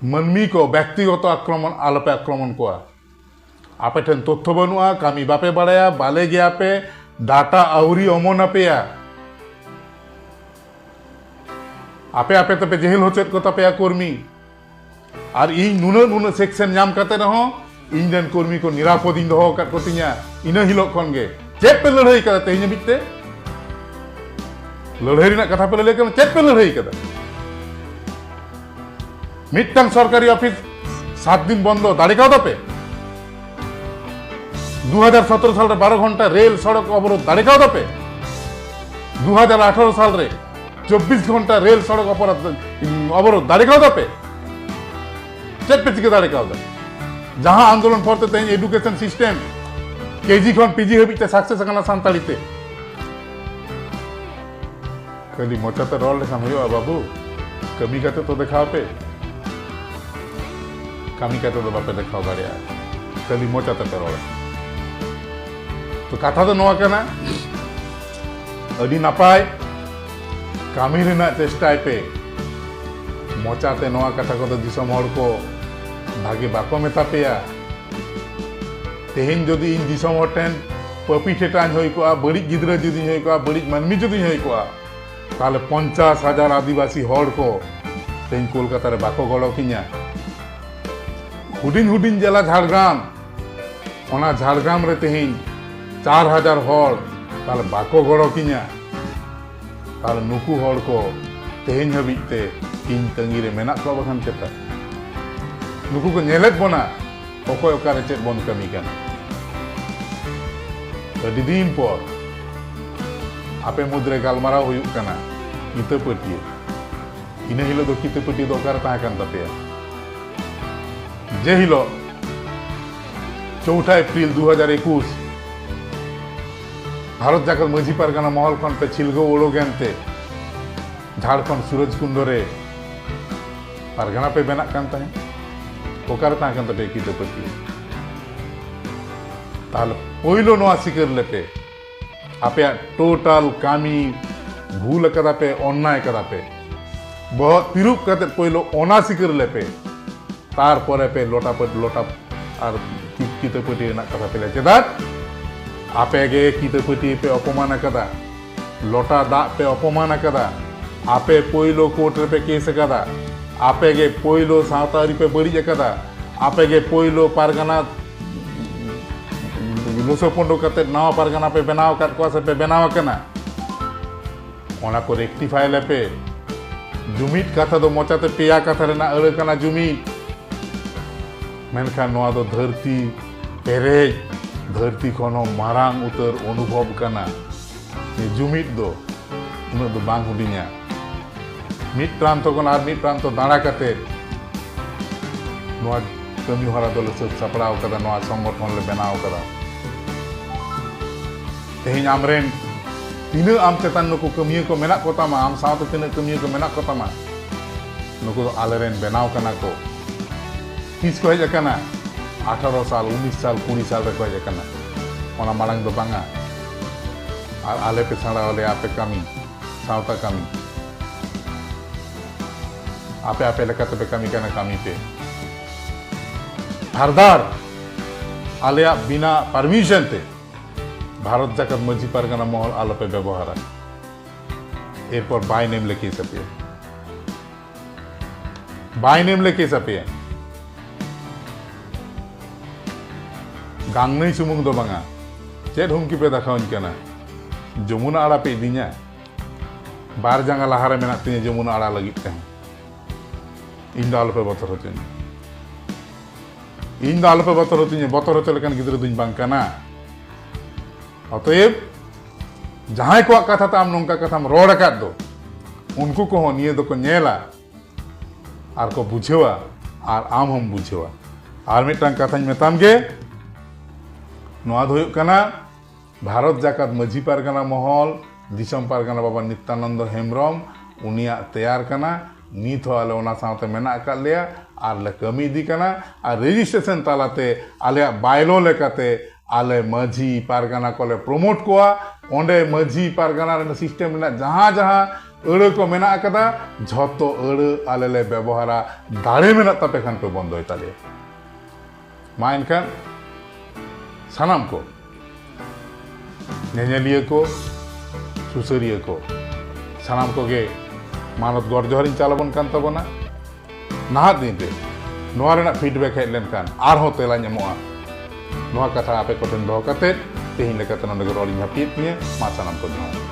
ᱢᱟᱹᱱᱢᱤ ᱠᱚ ᱵᱮᱠᱛᱤᱜᱚᱛᱚ ᱟᱠᱨᱚᱢᱚᱱ ᱟᱞᱚᱯᱮ ᱟᱠᱨᱚᱢᱚᱱ ᱠᱚᱣᱟ᱾ ᱟᱯᱮ ᱴᱷᱮᱱ ᱛᱚᱛᱛᱷᱚ ᱵᱟᱹᱱᱩᱜᱼᱟ, ᱠᱟᱹᱢᱤ ᱵᱟᱯᱮ ᱵᱟᱲᱟᱭᱟ, ᱵᱟᱞᱮ ᱜᱮᱭᱟᱯᱮ, ᱰᱟᱴᱟ ᱟᱹᱣᱨᱤ ᱚᱢᱚᱱ ᱟᱯᱮᱭᱟ᱾ ᱟᱯᱮ ᱟᱯᱮ ᱛᱮᱯᱮ ᱡᱮᱦᱮᱞ ᱦᱚᱪᱚᱭᱮᱫ ᱠᱚ ᱛᱟᱯᱮᱭᱟ ᱠᱚᱨᱢᱤ᱾ ᱟᱨ ᱤᱧ ᱱᱩᱱᱟᱹᱜ ᱱᱩᱱᱟᱹᱜ ᱥᱮᱠᱥᱮᱱ ᱧᱟᱢ ᱠᱟᱛᱮ ᱨᱮᱦᱚᱸ ᱤᱧ ᱨᱮᱱ ᱠᱚᱨᱢᱤ ᱠᱚ ᱱᱤᱨᱟᱯᱚᱫ ᱤᱧ ᱫᱚᱦᱚ ᱟᱠᱟᱫ ᱠᱚ ᱛᱤᱧᱟ᱾ ᱤᱱᱟᱹ ᱦᱤᱞᱳᱜ ᱠᱷᱚᱱ ᱜᱮ ᱪᱮᱫ ᱯᱮ ᱞᱟᱹᱲᱦᱟᱹᱭ ᱠᱟᱫᱟ ᱛᱮᱦᱮᱧ ᱦᱟᱹᱵᱤᱡ ᱛᱮ? ᱞᱟᱹᱲᱦᱟᱹᱭ ᱨᱮᱱᱟᱜ ᱠᱟᱛᱷᱟ ᱯᱮ ᱞᱟᱹᱭ ᱠᱟᱱᱟ, ᱪᱮᱫ ᱯᱮ ᱞᱟᱹᱲᱦᱟᱹᱭ ᱠᱟᱫᱟ? ᱢᱤᱫᱴᱟᱝ ᱥᱚᱨᱠᱟᱨᱤ ᱚᱯᱷᱤᱥ ᱥᱟᱛ ᱫᱤᱱ ᱵᱚᱱᱫᱚ ᱫᱟᱲᱮ ᱠᱟᱣᱫᱟ ᱯᱮ? ᱫᱩ ᱦᱟᱡᱟᱨ ᱥᱚᱛᱨᱚ ᱥᱟᱞ ᱨᱮ ᱵᱟᱨᱚ ᱜᱷᱚᱱᱴᱟ ᱨᱮᱞ ᱥᱚᱲᱚᱠ ᱚᱵᱚᱨᱳᱫᱷ ᱫᱟᱲᱮ ᱠᱟᱣᱫᱟ ᱯᱮ? ᱫᱩ ᱦᱟᱡᱟᱨ ᱟᱴᱷᱟᱨᱚ ᱥᱟᱞ ᱨᱮ ᱪᱚᱵᱵᱤᱥ ᱜᱷᱚᱱᱴᱟ ᱨᱮᱞ ᱥᱚᱲᱚᱠ ᱚᱯᱚᱨᱟᱫᱷ, ᱚᱵᱚᱨᱳᱫᱷ ᱫᱟᱲᱮ ᱠᱟᱣᱫᱟ ᱯᱮ? ᱪᱮᱫ ᱯᱮ ᱪᱤᱠᱟᱹ ᱫᱟᱲᱮ ᱠᱟᱣᱫᱟ? ᱡᱟᱦᱟᱸ ᱟᱱᱫᱳᱞᱚᱱ ᱯᱚᱨ ᱛᱮ ᱛᱮᱦᱮᱧ ᱮᱰᱩᱠᱮᱥᱚᱱ ᱥᱤᱥᱴᱮᱢ ᱠᱮᱡᱤ ᱠᱷᱚᱱ ᱯᱤᱡᱤ ᱦᱟᱹᱵᱤᱡ ᱛᱮ ᱥᱟᱠᱥᱮᱥ ᱟᱠᱟᱱᱟ ᱥᱟᱱᱛᱟᱲᱤ ᱛᱮ᱾ ᱠᱷᱟᱹᱞᱤ ᱢᱚᱪᱟᱛᱮ ᱨᱚᱲ ᱞᱮᱠᱷᱟᱱ ᱦᱩᱭᱩᱜᱼᱟ ᱵᱟᱹᱵᱩ? ᱠᱟᱹᱢᱤ ᱠᱟᱛᱮ ᱛᱚ ᱫᱮᱠᱷᱟᱣ ᱯᱮ᱾ ᱠᱟᱹᱢᱤ ᱠᱟᱛᱮ ᱫᱚ ᱵᱟᱯᱮ ᱫᱮᱠᱷᱟᱣ ᱫᱟᱲᱮᱭᱟᱜᱼᱟ, ᱠᱷᱟᱹᱞᱤ ᱢᱚᱪᱟ ᱛᱮᱯᱮ ᱨᱚᱲᱟ᱾ ᱛᱚ ᱠᱟᱛᱷᱟ ᱫᱚ ᱱᱚᱣᱟ ᱠᱟᱱᱟ, ᱟᱹᱰᱤ ᱱᱟᱯᱟᱭ, ᱠᱟᱹᱢᱤ ᱨᱮᱱᱟᱜ ᱪᱮᱥᱴᱟᱭ ᱯᱮ᱾ ᱢᱚᱪᱟᱛᱮ ᱱᱚᱣᱟ ᱠᱟᱛᱷᱟ ᱠᱚᱫᱚ ᱫᱤᱥᱚᱢ ᱦᱚᱲ ᱠᱚ ᱵᱷᱟᱜᱮ ᱵᱟᱠᱚ ᱢᱮᱛᱟ ᱯᱮᱭᱟ᱾ ᱛᱮᱦᱮᱧ ᱡᱩᱫᱤ ᱤᱧ ᱫᱤᱥᱚᱢ ᱦᱚᱲ ᱴᱷᱮᱱ ᱯᱟᱹᱯᱤ ᱴᱷᱮᱴᱟᱧ ᱦᱩᱭ ᱠᱚᱜᱼᱟ, ᱵᱟᱹᱲᱤᱡ ᱜᱤᱫᱽᱨᱟᱹ ᱡᱩᱫᱤᱧ ᱦᱩᱭ ᱠᱚᱜᱼᱟ, ᱵᱟᱹᱲᱤᱡ ᱢᱟᱹᱱᱢᱤ ᱡᱩᱫᱤᱧ ᱦᱩᱭ ᱠᱚᱜᱼᱟ, ᱛᱟᱦᱞᱮ ᱯᱚᱧᱪᱟᱥ ᱦᱟᱡᱟᱨ ᱟᱹᱫᱤᱵᱟᱹᱥᱤ ᱦᱚᱲ ᱠᱚ ᱛᱮᱦᱮᱧ ᱠᱳᱞᱠᱟᱛᱟ ᱨᱮ ᱵᱟᱠᱚ ᱜᱚᱲᱚ ᱠᱤᱧᱟ᱾ ᱦᱩᱰᱤᱧ ᱦᱩᱰᱤᱧ ᱡᱮᱞᱟ ᱡᱷᱟᱲᱜᱨᱟᱢ, ᱚᱱᱟ ᱡᱷᱟᱲᱜᱨᱟᱢ ᱨᱮ ᱛᱮᱦᱮᱧ ᱪᱟᱨ ᱦᱟᱡᱟᱨ ᱦᱚᱲ ᱛᱟᱦᱞᱮ ᱵᱟᱠᱚ ᱜᱚᱲᱚ ᱠᱤᱧᱟ᱾ ᱛᱟᱦᱞᱮ ᱱᱩᱠᱩ ᱦᱚᱲ ᱠᱚ ᱛᱮᱦᱮᱧ ᱦᱟᱹᱵᱤᱡ ᱛᱮ ᱤᱧ ᱛᱟᱺᱜᱤ ᱨᱮ ᱢᱮᱱᱟᱜ ᱠᱚᱣᱟ ᱵᱟᱠᱷᱟᱱ ᱪᱮᱛᱟ? ᱱᱩᱠᱩ ᱠᱚ ᱧᱮᱞᱮᱫ ᱵᱚᱱᱟ, ᱚᱠᱚᱭ ᱚᱠᱟᱨᱮ ᱪᱮᱫ ᱵᱚᱱ ᱠᱟᱹᱢᱤ ᱠᱟᱱᱟ᱾ ᱟᱹᱰᱤ ᱫᱤᱱ ᱯᱚᱨ ᱟᱯᱮ ᱢᱩᱫᱽᱨᱮ ᱜᱟᱞᱢᱟᱨᱟᱣ ᱦᱩᱭᱩᱜ ᱠᱟᱱᱟ ᱠᱤᱛᱟᱹ ᱯᱟᱹᱴᱭᱟᱹ᱾ ᱤᱱᱟᱹ ᱦᱤᱞᱳᱜ ᱫᱚ ᱠᱤᱛᱟᱹ ᱯᱟᱹᱴᱭᱟᱹ ᱫᱚ ᱚᱠᱟᱨᱮ ᱛᱟᱦᱮᱸ ᱠᱟᱱ ᱛᱟᱯᱮᱭᱟ? ᱡᱮ ᱦᱤᱞᱳᱜ ᱪᱳᱣᱴᱷᱟ ᱮᱯᱨᱤᱞ ᱫᱩ ᱦᱟᱡᱟᱨ ᱮᱠᱩᱥ ᱵᱷᱟᱨᱚᱛ ᱡᱟᱠᱟᱛ ᱢᱟᱹᱡᱷᱤ ᱯᱟᱨᱜᱟᱱᱟ ᱢᱚᱦᱚᱞ ᱠᱷᱚᱱ ᱯᱮ ᱪᱷᱤᱞᱜᱟᱹᱣ ᱩᱰᱩᱠ ᱮᱱᱛᱮ ᱡᱷᱟᱲᱠᱷᱚᱸᱰ ᱥᱩᱨᱚᱡᱽ ᱠᱩᱱᱰᱚ ᱨᱮ ᱯᱟᱨᱜᱟᱱᱟ ᱯᱮ ᱵᱮᱱᱟᱜ ᱠᱟᱱ ᱛᱟᱦᱮᱸᱫ, ᱚᱠᱟᱨᱮ ᱛᱟᱦᱮᱸ ᱠᱟᱱ ᱛᱟᱯᱮᱭᱟ ᱠᱤᱛᱟᱹ ᱯᱟᱹᱴᱭᱟᱹ? ᱛᱟᱦᱞᱮ ᱯᱳᱭᱞᱳ ᱱᱚᱣᱟ ᱥᱤᱠᱟᱹᱨ ᱞᱮᱯᱮ, ᱟᱯᱮᱭᱟᱜ ᱴᱳᱴᱟᱞ ᱠᱟᱹᱢᱤ ᱵᱷᱩᱞ ᱟᱠᱟᱫᱟ ᱯᱮ, ᱚᱱᱱᱟᱭ ᱟᱠᱟᱫᱟ ᱯᱮ, ᱵᱚᱦᱚᱜ ᱛᱤᱨᱩᱵ ᱠᱟᱛᱮ ᱯᱳᱭᱞᱳ ᱚᱱᱟ ᱥᱤᱠᱟᱹᱨ ᱞᱮᱯᱮ, ᱛᱟᱨᱯᱚᱨᱮ ᱯᱮ ᱞᱚᱴᱟ ᱯᱟᱹᱴ ᱞᱚᱴᱟ ᱟᱨ ᱠᱤ- ᱠᱤᱛᱟᱹ ᱯᱟᱹᱴᱭᱟᱹ ᱨᱮᱱᱟᱜ ᱠᱟᱛᱷᱟ ᱯᱮ ᱞᱟᱹᱭᱟ᱾ ᱪᱮᱫᱟᱜ? ᱟᱯᱮ ᱜᱮ ᱠᱤᱛᱟᱹ ᱯᱟᱹᱴᱭᱟᱹ ᱯᱮ ᱚᱯᱚᱢᱟᱱ ᱟᱠᱟᱫᱟ, ᱞᱚᱴᱟ ᱫᱟᱜ ᱯᱮ ᱚᱯᱚᱢᱟᱱ ᱟᱠᱟᱫᱟ, ᱟᱯᱮ ᱯᱳᱭᱞᱳ ᱠᱳᱨᱴ ᱨᱮᱯᱮ ᱠᱮᱥ ᱟᱠᱟᱫᱟ, ᱟᱯᱮ ᱜᱮ ᱯᱳᱭᱞᱳ ᱥᱟᱶᱛᱟ ᱟᱹᱨᱤ ᱯᱮ ᱵᱟᱹᱲᱤᱡ ᱟᱠᱟᱫᱟ, ᱟᱯᱮ ᱜᱮ ᱯᱳᱭᱞᱳ ᱯᱟᱨᱜᱟᱱᱟ ᱞᱚᱥᱚ ᱯᱚᱸᱰᱚ ᱠᱟᱛᱮ ᱱᱟᱣᱟ ᱯᱟᱨᱜᱟᱱᱟ ᱯᱮ ᱵᱮᱱᱟᱣ ᱟᱠᱟᱫ ᱠᱚᱣᱟ ᱥᱮ ᱯᱮ ᱵᱮᱱᱟᱣ ᱟᱠᱟᱱᱟ᱾ ᱚᱱᱟ ᱠᱚ ᱨᱮᱠᱴᱤᱯᱷᱟᱭ ᱞᱮᱯᱮ᱾ ᱡᱩᱢᱤᱫ ᱠᱟᱛᱷᱟ ᱫᱚ ᱢᱚᱪᱟᱛᱮ ᱯᱮᱭᱟ ᱠᱟᱛᱷᱟ ᱨᱮᱱᱟᱜ ᱟᱹᱲᱟᱹ ᱠᱟᱱᱟ ᱡᱩᱢᱤᱫ, ᱢᱮᱱᱠᱷᱟᱱ ᱱᱚᱣᱟ ᱫᱚ ᱫᱷᱟᱹᱨᱛᱤ ᱯᱮᱨᱮᱡ, ᱫᱷᱟᱹᱨᱛᱤ ᱠᱷᱚᱱ ᱦᱚᱸ ᱢᱟᱨᱟᱝ ᱩᱛᱟᱹᱨ ᱚᱱᱩᱵᱷᱚᱵ ᱠᱟᱱᱟ᱾ ᱡᱩᱢᱤᱫ ᱫᱚ ᱩᱱᱟᱹᱜ ᱫᱚ ᱵᱟᱝ ᱦᱩᱰᱤᱧᱟ᱾ ᱢᱤᱫ ᱯᱨᱟᱱᱛᱚ ᱠᱷᱚᱱ ᱟᱨ ᱢᱤᱫ ᱯᱨᱟᱱᱛᱚ ᱫᱟᱬᱟ ᱠᱟᱛᱮ ᱱᱚᱣᱟ ᱠᱟᱹᱢᱤ ᱦᱚᱨᱟ ᱫᱚᱞᱮ ᱥᱟᱹᱛ ᱥᱟᱯᱲᱟᱣ ᱠᱟᱫᱟ, ᱱᱚᱣᱟ ᱥᱚᱝᱜᱚᱴᱷᱚᱱ ᱞᱮ ᱵᱮᱱᱟᱣ ᱠᱟᱫᱟ᱾ ᱛᱮᱦᱮᱧ ᱟᱢᱨᱮᱱ ᱛᱤᱱᱟᱹᱜ ᱟᱢ ᱪᱮᱛᱟᱱ ᱱᱩᱠᱩ ᱠᱟᱹᱢᱤᱭᱟᱹ ᱠᱚ ᱢᱮᱱᱟᱜ ᱠᱚᱛᱟᱢᱟ, ᱟᱢ ᱥᱟᱶᱛᱮ ᱛᱤᱱᱟᱹᱜ ᱠᱟᱹᱢᱤᱭᱟᱹ ᱠᱚ ᱢᱮᱱᱟᱜ ᱠᱚᱛᱟᱢᱟ, ᱱᱩᱠᱩ ᱫᱚ ᱟᱞᱮᱨᱮᱱ ᱵᱮᱱᱟᱣ ᱠᱟᱱᱟ ᱠᱚ᱾ ᱛᱤᱥ ᱠᱚ ᱦᱮᱡ ᱟᱠᱟᱱᱟ? ᱟᱴᱷᱟᱨᱚ ᱥᱟᱞ, ᱩᱱᱤᱥ ᱥᱟᱞ, ᱠᱩᱲᱤ ᱥᱟᱞ ᱨᱮᱠᱚ ᱦᱮᱡ ᱟᱠᱟᱱᱟ, ᱚᱱᱟ ᱢᱟᱲᱟᱝ ᱫᱚ ᱵᱟᱝᱟ᱾ ᱟᱨ ᱟᱞᱮ ᱯᱮ ᱥᱮᱬᱟ ᱟᱞᱮᱭᱟ ᱟᱯᱮ ᱠᱟᱹᱢᱤ, ᱥᱟᱶᱛᱟ ᱠᱟᱹᱢᱤ᱾ ᱟᱯᱮ ᱟᱯᱮ ᱞᱮᱠᱟ ᱛᱮᱯᱮ ᱠᱟᱹᱢᱤ ᱠᱟᱱᱟ, ᱠᱟᱹᱢᱤ ᱯᱮ᱾ ᱯᱷᱟᱨᱫᱟᱨ ᱟᱞᱮᱭᱟᱜ ᱵᱤᱱᱟ ᱯᱟᱨᱢᱤᱥᱚᱱ ᱛᱮ ᱵᱷᱟᱨᱚᱛ ᱡᱟᱠᱟᱛ ᱢᱟᱹᱡᱷᱤ ᱯᱟᱨᱜᱟᱱᱟ ᱢᱚᱦᱚᱞ ᱟᱞᱚᱯᱮ ᱵᱮᱵᱚᱦᱟᱨᱟ᱾ ᱮᱨᱯᱚᱨ ᱵᱟᱭ ᱱᱮᱢ ᱞᱮ ᱠᱮᱥ ᱟᱯᱮᱭᱟ, ᱵᱟᱭ ᱱᱮᱢ ᱞᱮ ᱠᱮᱥ ᱟᱯᱮᱭᱟ᱾ ᱜᱟᱝᱱᱟᱹᱭ ᱥᱩᱢᱩᱝ ᱫᱚ ᱵᱟᱝᱟ, ᱪᱮᱫ ᱦᱩᱢᱠᱤ ᱯᱮ ᱫᱮᱠᱷᱟᱣᱟᱹᱧ ᱠᱟᱱᱟ? ᱡᱚᱢᱩᱱᱟ ᱟᱲᱟ ᱯᱮ ᱤᱫᱤᱧᱟ? ᱵᱟᱨ ᱡᱟᱸᱜᱟ ᱞᱟᱦᱟᱨᱮ ᱢᱮᱱᱟᱜ ᱛᱤᱧᱟ ᱡᱚᱢᱩᱱᱟ ᱟᱲᱟ ᱞᱟᱹᱜᱤᱫ ᱛᱮᱦᱚᱸ᱾ ᱤᱧ ᱫᱚ ᱟᱞᱚᱯᱮ ᱵᱚᱛᱚᱨ ᱦᱚᱪᱚᱧᱟ, ᱤᱧ ᱫᱚ ᱟᱞᱚᱯᱮ ᱵᱚᱛᱚᱨ ᱦᱚᱪᱚᱧᱟ᱾ ᱵᱚᱛᱚᱨ ᱦᱚᱪᱚ ᱞᱮᱠᱟᱱ ᱜᱤᱫᱽᱨᱟᱹ ᱫᱚᱧ ᱵᱟᱝ ᱠᱟᱱᱟ᱾ ᱚᱛᱚᱮᱵ, ᱡᱟᱦᱟᱸᱭ ᱠᱚᱣᱟᱜ ᱠᱟᱛᱷᱟ ᱛᱮ ᱟᱢ ᱱᱚᱝᱠᱟ ᱠᱟᱛᱷᱟᱢ ᱨᱚᱲ ᱟᱠᱟᱫ ᱫᱚ, ᱩᱱᱠᱩ ᱠᱚᱦᱚᱸ ᱱᱤᱭᱟᱹ ᱫᱚᱠᱚ ᱧᱮᱞᱟ ᱟᱨ ᱠᱚ ᱵᱩᱡᱷᱟᱹᱣᱟ, ᱟᱨ ᱟᱢ ᱦᱚᱸᱢ ᱵᱩᱡᱷᱟᱹᱣᱟ᱾ ᱟᱨ ᱢᱤᱫᱴᱟᱝ ᱠᱟᱛᱷᱟᱧ ᱢᱮᱛᱟᱢ ᱜᱮ, ᱱᱚᱣᱟ ᱫᱚ ᱦᱩᱭᱩᱜ ᱠᱟᱱᱟ ᱵᱷᱟᱨᱚᱛ ᱡᱟᱠᱟᱛ ᱢᱟᱹᱡᱷᱤ ᱯᱟᱨᱜᱟᱱᱟ ᱢᱚᱦᱚᱞ, ᱫᱤᱥᱚᱢ ᱯᱟᱨᱜᱟᱱᱟ ᱵᱟᱵᱟ ᱱᱤᱛᱭᱟᱱᱚᱱᱫᱚ ᱦᱮᱢᱵᱨᱚᱢ, ᱩᱱᱤᱭᱟᱜ ᱛᱮᱭᱟᱨ ᱠᱟᱱᱟ᱾ ᱱᱤᱛ ᱦᱚᱸ ᱟᱞᱮ ᱚᱱᱟ ᱥᱟᱶᱛᱮ ᱢᱮᱱᱟᱜ ᱟᱠᱟᱫ ᱞᱮᱭᱟ ᱟᱨ ᱞᱮ ᱠᱟᱹᱢᱤ ᱤᱫᱤ ᱠᱟᱱᱟ᱾ ᱟᱨ ᱨᱮᱡᱤᱥᱴᱨᱮᱥᱚᱱ ᱛᱟᱞᱟᱛᱮ ᱟᱞᱮᱭᱟᱜ ᱵᱟᱭᱞᱚ ᱞᱮᱠᱟᱛᱮ ᱟᱞᱮ ᱢᱟᱹᱡᱷᱤ ᱯᱟᱨᱜᱟᱱᱟ ᱠᱚᱞᱮ ᱯᱨᱚᱢᱳᱴ ᱠᱚᱣᱟ᱾ ᱚᱸᱰᱮ ᱢᱟᱹᱡᱷᱤ ᱯᱟᱨᱜᱟᱱᱟ ᱨᱮᱱᱟᱜ ᱥᱤᱥᱴᱮᱢ ᱨᱮᱱᱟᱜ ᱡᱟᱦᱟᱸ ᱡᱟᱦᱟᱸ ᱟᱹᱲᱟᱹ ᱠᱚ ᱢᱮᱱᱟᱜ ᱟᱠᱟᱫᱟ, ᱡᱷᱚᱛᱚ ᱟᱹᱲᱟᱹ ᱟᱞᱮ ᱞᱮ ᱵᱮᱵᱚᱦᱟᱨᱟ᱾ ᱫᱟᱲᱮ ᱢᱮᱱᱟᱜ ᱛᱟᱯᱮ ᱠᱷᱟᱱ ᱯᱮ ᱵᱚᱱᱫᱚᱭ ᱛᱟᱞᱮᱭᱟ᱾ ᱢᱟ ᱮᱱᱠᱷᱟᱱ ᱥᱟᱱᱟᱢ ᱠᱚ, ᱧᱮᱧᱮᱞᱤᱭᱟᱹ ᱠᱚ, ᱥᱩᱥᱟᱹᱨᱤᱭᱟᱹ ᱠᱚ, ᱥᱟᱱᱟᱢ ᱠᱚᱜᱮ ᱢᱟᱱᱚᱛ ᱜᱚᱰ ᱡᱚᱦᱟᱨᱤᱧ ᱪᱟᱞ ᱟᱵᱚᱱ ᱠᱟᱱ ᱛᱟᱵᱚᱱᱟ᱾ ᱱᱟᱦᱟᱜ ᱫᱤᱱ ᱨᱮ ᱱᱚᱣᱟ ᱨᱮᱱᱟᱜ ᱯᱷᱤᱰᱵᱮᱠ ᱦᱮᱡ ᱞᱮᱱᱠᱷᱟᱱ ᱟᱨᱦᱚᱸ ᱛᱮᱞᱟᱧ ᱮᱢᱚᱜᱼᱟ᱾ ᱱᱚᱣᱟ ᱠᱟᱛᱷᱟ ᱟᱯᱮ ᱠᱚᱴᱷᱮᱱ ᱫᱚᱦᱚ ᱠᱟᱛᱮ ᱛᱮᱦᱮᱧ ᱞᱮᱠᱟᱛᱮ ᱱᱚᱰᱮ ᱜᱮ ᱨᱚᱲᱤᱧ ᱦᱟᱹᱯᱤᱫ ᱛᱤᱧᱟᱹ᱾ ᱢᱟ ᱥᱟᱱᱟᱢ ᱠᱚ ᱡᱚᱦᱟᱨ᱾